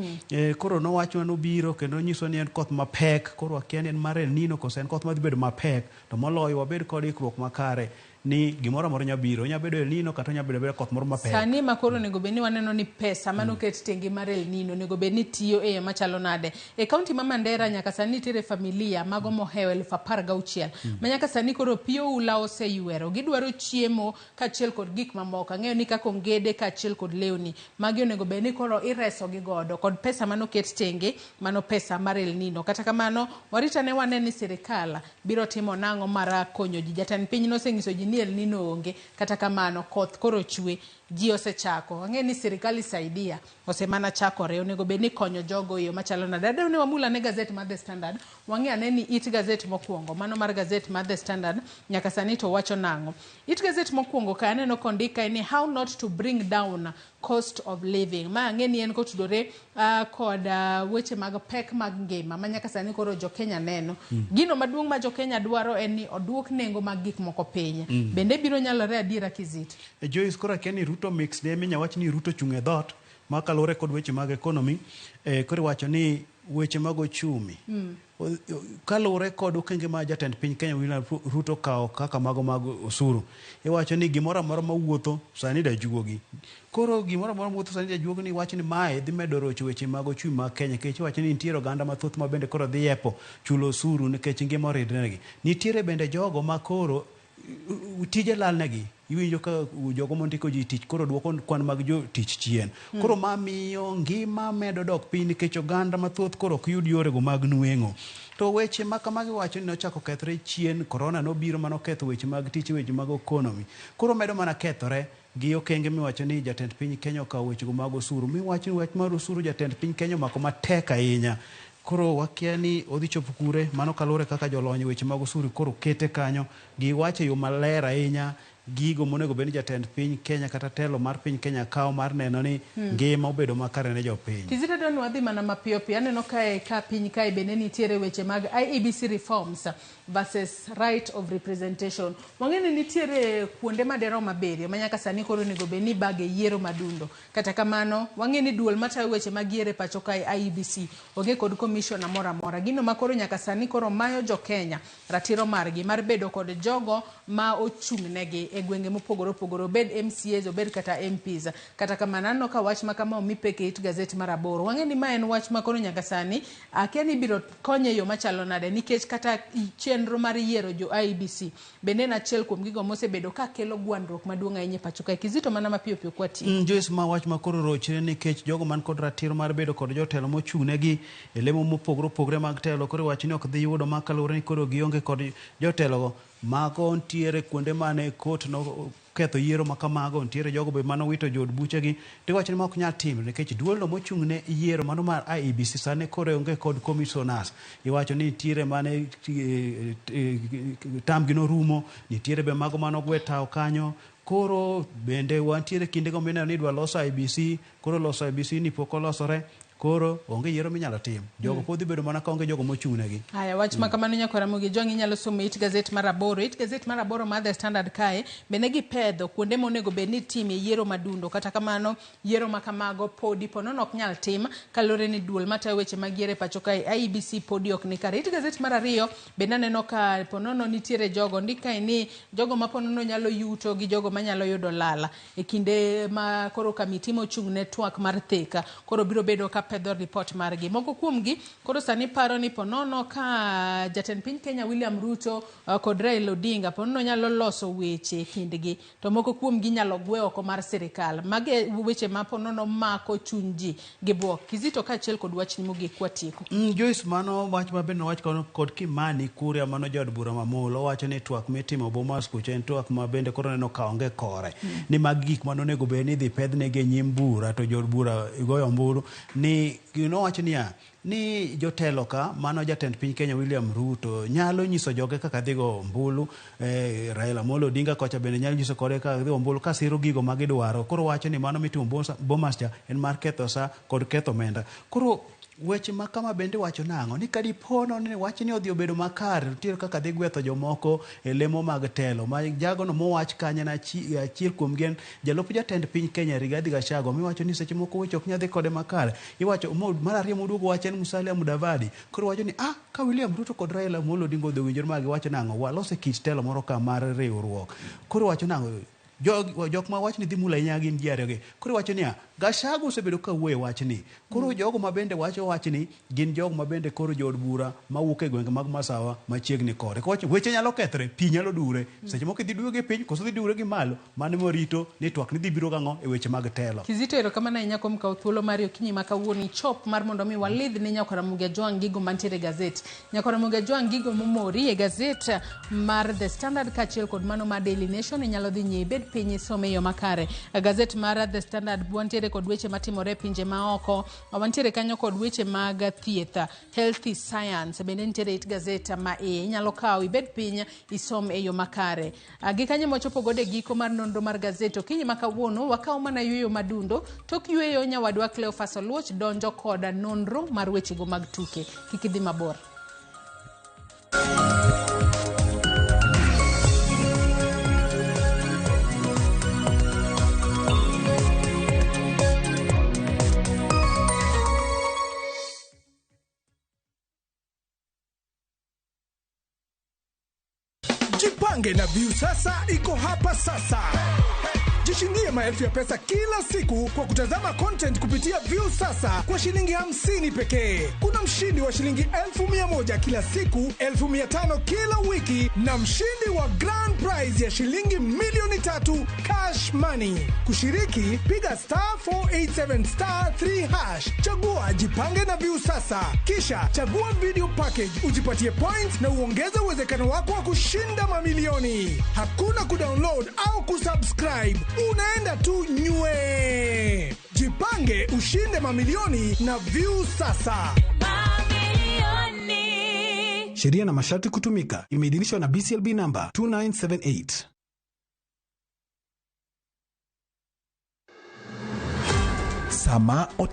Koro nowachwa nobiro kendo nonyiso ni en koth mapek. Koro wakia ni en mar El Nino koso en koth madhi bedo mapek. To moloyo wabed kod ikruok makare ni gimoro amora nyalo biro. Onyalo bedo El Nino kata onyalo bedo abeda koth moro mapek. Sani ema koro onego bed ni waneno ni pesa mane oket tenge mar El Nino onego bed ni tiyo e yo machalo nade. E kaunti ma Mandera nyaka sani nitiere familia mago mohewo 16,000 ma nyaka sani koro pi oula oseywero. Gidwaro chiemo kaachiel kod gik mamoko. Ang'eyo ni kaka ongede kaachiel kod lewni. Magi onego bed ni koro ireso gi godo kod pesa mane oket tenge mano pesa mar El Nino. Kata kamano warita ne wane ni sirikal biro timo nang'o mar konyo ji. Jatend piny nosenyiso ji ni El Nino onge. Kata kamano koth koro chwe. Ji osechako. Ang'eyo ni sirikal isaidia osemana chakore. Onego bed ni konyo jogo e yo machalo nade. Adwaro ni wamul ane gazet mar The Standard. Wang'i ane ni it gazet mokwongo. Mano mar gazet mar The Standard nyaka sani to wacho nang'o. It gazet mokwongo ka aneno kondik kae ni how not to bring down cost of living. Ma ang'e ni en kotudore kod weche mag pek mag ngima ma nyaka sani koro jo Kenya neno. Gino maduong' ma jo Kenya dwaro en ni oduok nengo mag gik moko piny. Bende biro nyalore adiera Kizito? Joyce, koro akia ni Ruto mix ne minya wach ni Ruto chung' e dhoot ma kaluwore kod weche mag economy. Koro iwacho ni weche mag ochumi kaluwore kod okenge ma jatend piny Kenya William Ruto kawo kaka mago mag osuru. Iwacho ni gimoro amora mawuotho sani dajuogi. Koro gimoro amora mawuotho sani dajuogi ni iwacho ni mae dhi medo rocho weche mag ochumi mag Kenya nikech iwacho ni nitiere oganda mathoth ma bende koro dhi yepo chulo osuru nikech ngima oridrenegi. Nitiere bende jogo ma koro tije lalnegi. Iwinjo ka jogo mondiko ji tich koro duoko kwan mag jotich chien. Koro ma miyo ngima medo dok piny nikech oganda mathoth koro ok yud yorego mag nweng'o. To weche ma kamagi wacho ni nochako kethre chien, corona nobiro manoketho weche mag tich, weche mag economy. Koro medo mana kethore gi okenge miwacho ni jatend piny Kenya okawo wechego mag osuru. Miwacho ni wach mar osuru jatend piny Kenya omako matek ahinya. Koro wakia ni odhi chopo kure, mano kaluwore kaka jolony weche mag osuru koro kete kanyo. Giwacho e yo maler ahinya. gigo monego bed ni jatend piny Kenya kata telo mar piny Kenya kawo mar neno ni ngima obedo makare ne jopiny. Kizito adwa wadhi mana mapiyo piyo. Aneno kae ka piny kae bende nitiere weche mag IEBC reforms versus right of representation. Wang'e ni nitiere kuonde maderom 7 ma nyaka sani koro onego bed ni ibage yiero madundo. Kata kamano, wang'e ni duol matayo weche mag yiero e pacho kae IEBC onge kod commissioner moro amora. Gino ma koro nyaka sani koro mayo jo Kenya ratiro margi mar bedo kod jogo ma ochung' negi e gwenge mopogore opogore, obed MCAs, obed kata MPs. Kata kamano, aneno ka wach ma kama omi pek e it gazet mar 8. Wang'e ni ma en wach ma koro nyaka sani akia ni ibiro konye e yo machalo nade, nikech kata chenro mar yiero jo IEBC bende en achiel kuom gigo mosebedo ka kelo gwandruok maduong' ahinya e pacho kae. Kizito mana mapiyo piyo kwatieko. Joyce, ma wach ma koro rochre nikech jogo man kod ratiro mar bedo kod jotelo mochung' negi e lemo mopogore opogore mag telo koro iwacho ni ok dhi yudo ma kaluwore ni koro gionge kod jotelogo. Mago ntiere kuonde mane kot no ketho yiero ma kamago, ntiere jogo be mane owito jood buchegi. Tiwacho ni ma ok nyal timre nikech duolno mochung' ne yiero mano mar IEBC sani koro onge kod commissioners. Iwacho ni nitiere mane tamgi norumo, nitiere be mago mane ogwe tawo kanyo. Koro bende wantiere kindego mineno ni idwa los IEBC, koro loso IEBC ni pok olosore. Koro onge yiero minyalo tim. Jogo pod dhi bedo mana ka onge jogo mochung' negi. Haya, wach ma kamano nyakwar Ramogi Jwang' inyalo somo e it gazet mar 8. It gazet mar 8 mar The Standard kae bende gipedho kuonde monego bed ni itime yiero madundo. Kata kamano, yiero ma kamago podi ponono ok nyal tim kaluwore ni duol matayo weche mag yiero e pacho kae IEBC podi ok ni kare. It gazet mar 2 bende aneno ka ponono nitiere jogo ndik kae ni jogo ma ponono nyalo yuto gi jogo manyalo yudo lala e kinde ma koro kamiti mochung' ne twak mar thika koro biro bedo ka pedho report margi. Moko kuomgi koro sani paro ni ponono ka jatend piny Kenya William Ruto kod Raila Odinga ponono nyalo loso weche kindgi, to moko kuomgi nyalo gwe oko mar sirikal. Magi weche ma ponono mako chuny ji gi bwok. Kizito kaachiel kod wachni mogik kwatieko. Joyce, mano wach ma bende owach kod Kimani Kuria mano jaod bura mamolo, owacho ni twak mitimo Bomas kucho en twak ma bende koro neno ka onge kore. Ni mag gik mane onego bed ni idhi pedhnegi e nyim bura to jood bura goyo ombulu ni nowacho niya ni jotelo ka mano jatend piny Kenya William Ruto nyalo nyiso joge kaka dhi go ombulu, Raila Amolo Odinga kocha bende nyalo nyiso kode kaka dhi ombulu ka siro gigo ma gidwaro. Koro wacho ni mano mitimo Bomas cha en mar ketho sa kod ketho omenda. Koro weche ma kama bende wacho nang'o? Ni kadipo ni wachni odhi obedo makare, nitiere kaka dhi gwetho jomoko e lemo mag telo. Ma jagono mowach kanyo en achiel kuom gi en jalup jatend piny Kenya Rigathi Gachagua, miwacho ni seche moko weche ok nyal dhi kode makare. Iwacho mar ariyo moduogo wach en Musalia Mudavadi. Koro wacho ni ka William Ruto kod Raila Amolo Odinga odhi owinjore ma giwacho nang'o, walose kit telo moro ka mar riwruok. Koro wacho nang'o? Jok ma wachni dhi mulo ahinya gin ji ariyo gi. Koro wacho niya, Gachagua osebedo ka wuoyo e wachni. Koro jogo ma bende wacho wachni gin jogo ma bende koro jood bura mawuok e gwenge mag Masawa machiegni kode. Kowacho weche nyalo kethre, pi nyalo dure. Seche moko idhi dure gi piny koso dhi dure gi malo. Mano ema rito ni twak ni dhi biro gang'o e weche mag telo. Kizito, erokamano ahinya kuom kawo thuolo mari okinyi ma kawuono ichop mar mondo mi walidh ne nyakwar Ramogi Ajwang' gigo mantiere e gazet. Nyakwar Ramogi Ajwang' gigo momori e gazet mar The Standard kaachiel kod mano mar Daily Nation inyalo dhi nyiew ibed piny isome e yo makare. Gazet mar The Standard wantiere kod weche matimore e pinje maoko, wantiere kanyo kod weche mag thieth, healthy science bende nitiere it gazet ma iye. Inyalo kawo ibed piny isom e yo makare. Gi kanyo mwachopo godo e giko mar nonro mar gazet okinyi ma kawuono, wakawo mana yueyo madundo. Tok yueyo nyawadwa Cleophas Oluoch donjo koda nonro mar wechego mag tuke. Kik idhi mabor. Jipange na Viusasa iko hapa sasa. Jishindie maelfu ya pesa kila siku kwa kutazama content kupitia Viusasa kwa shilingi 50 pekee. Kuna mshindi wa shilingi 1,100 kila siku, 1,500 kila wiki na mshindi wa grand prize ya shilingi 3,000,000 cash money. Kushiriki, piga star 487 star 3 hash. Chagua Jipange na Viusasa. Kisha chagua video package, ujipatie points na uongeze uwezekano wako wa kushinda mamilioni. Hakuna kudownload au kusubscribe. Unaenda tu nywe. Jipange ushinde mamilioni na Viusasa. Sheria na masharti kutumika. Imeidhinishwa na BCLB number 2978. Sama otim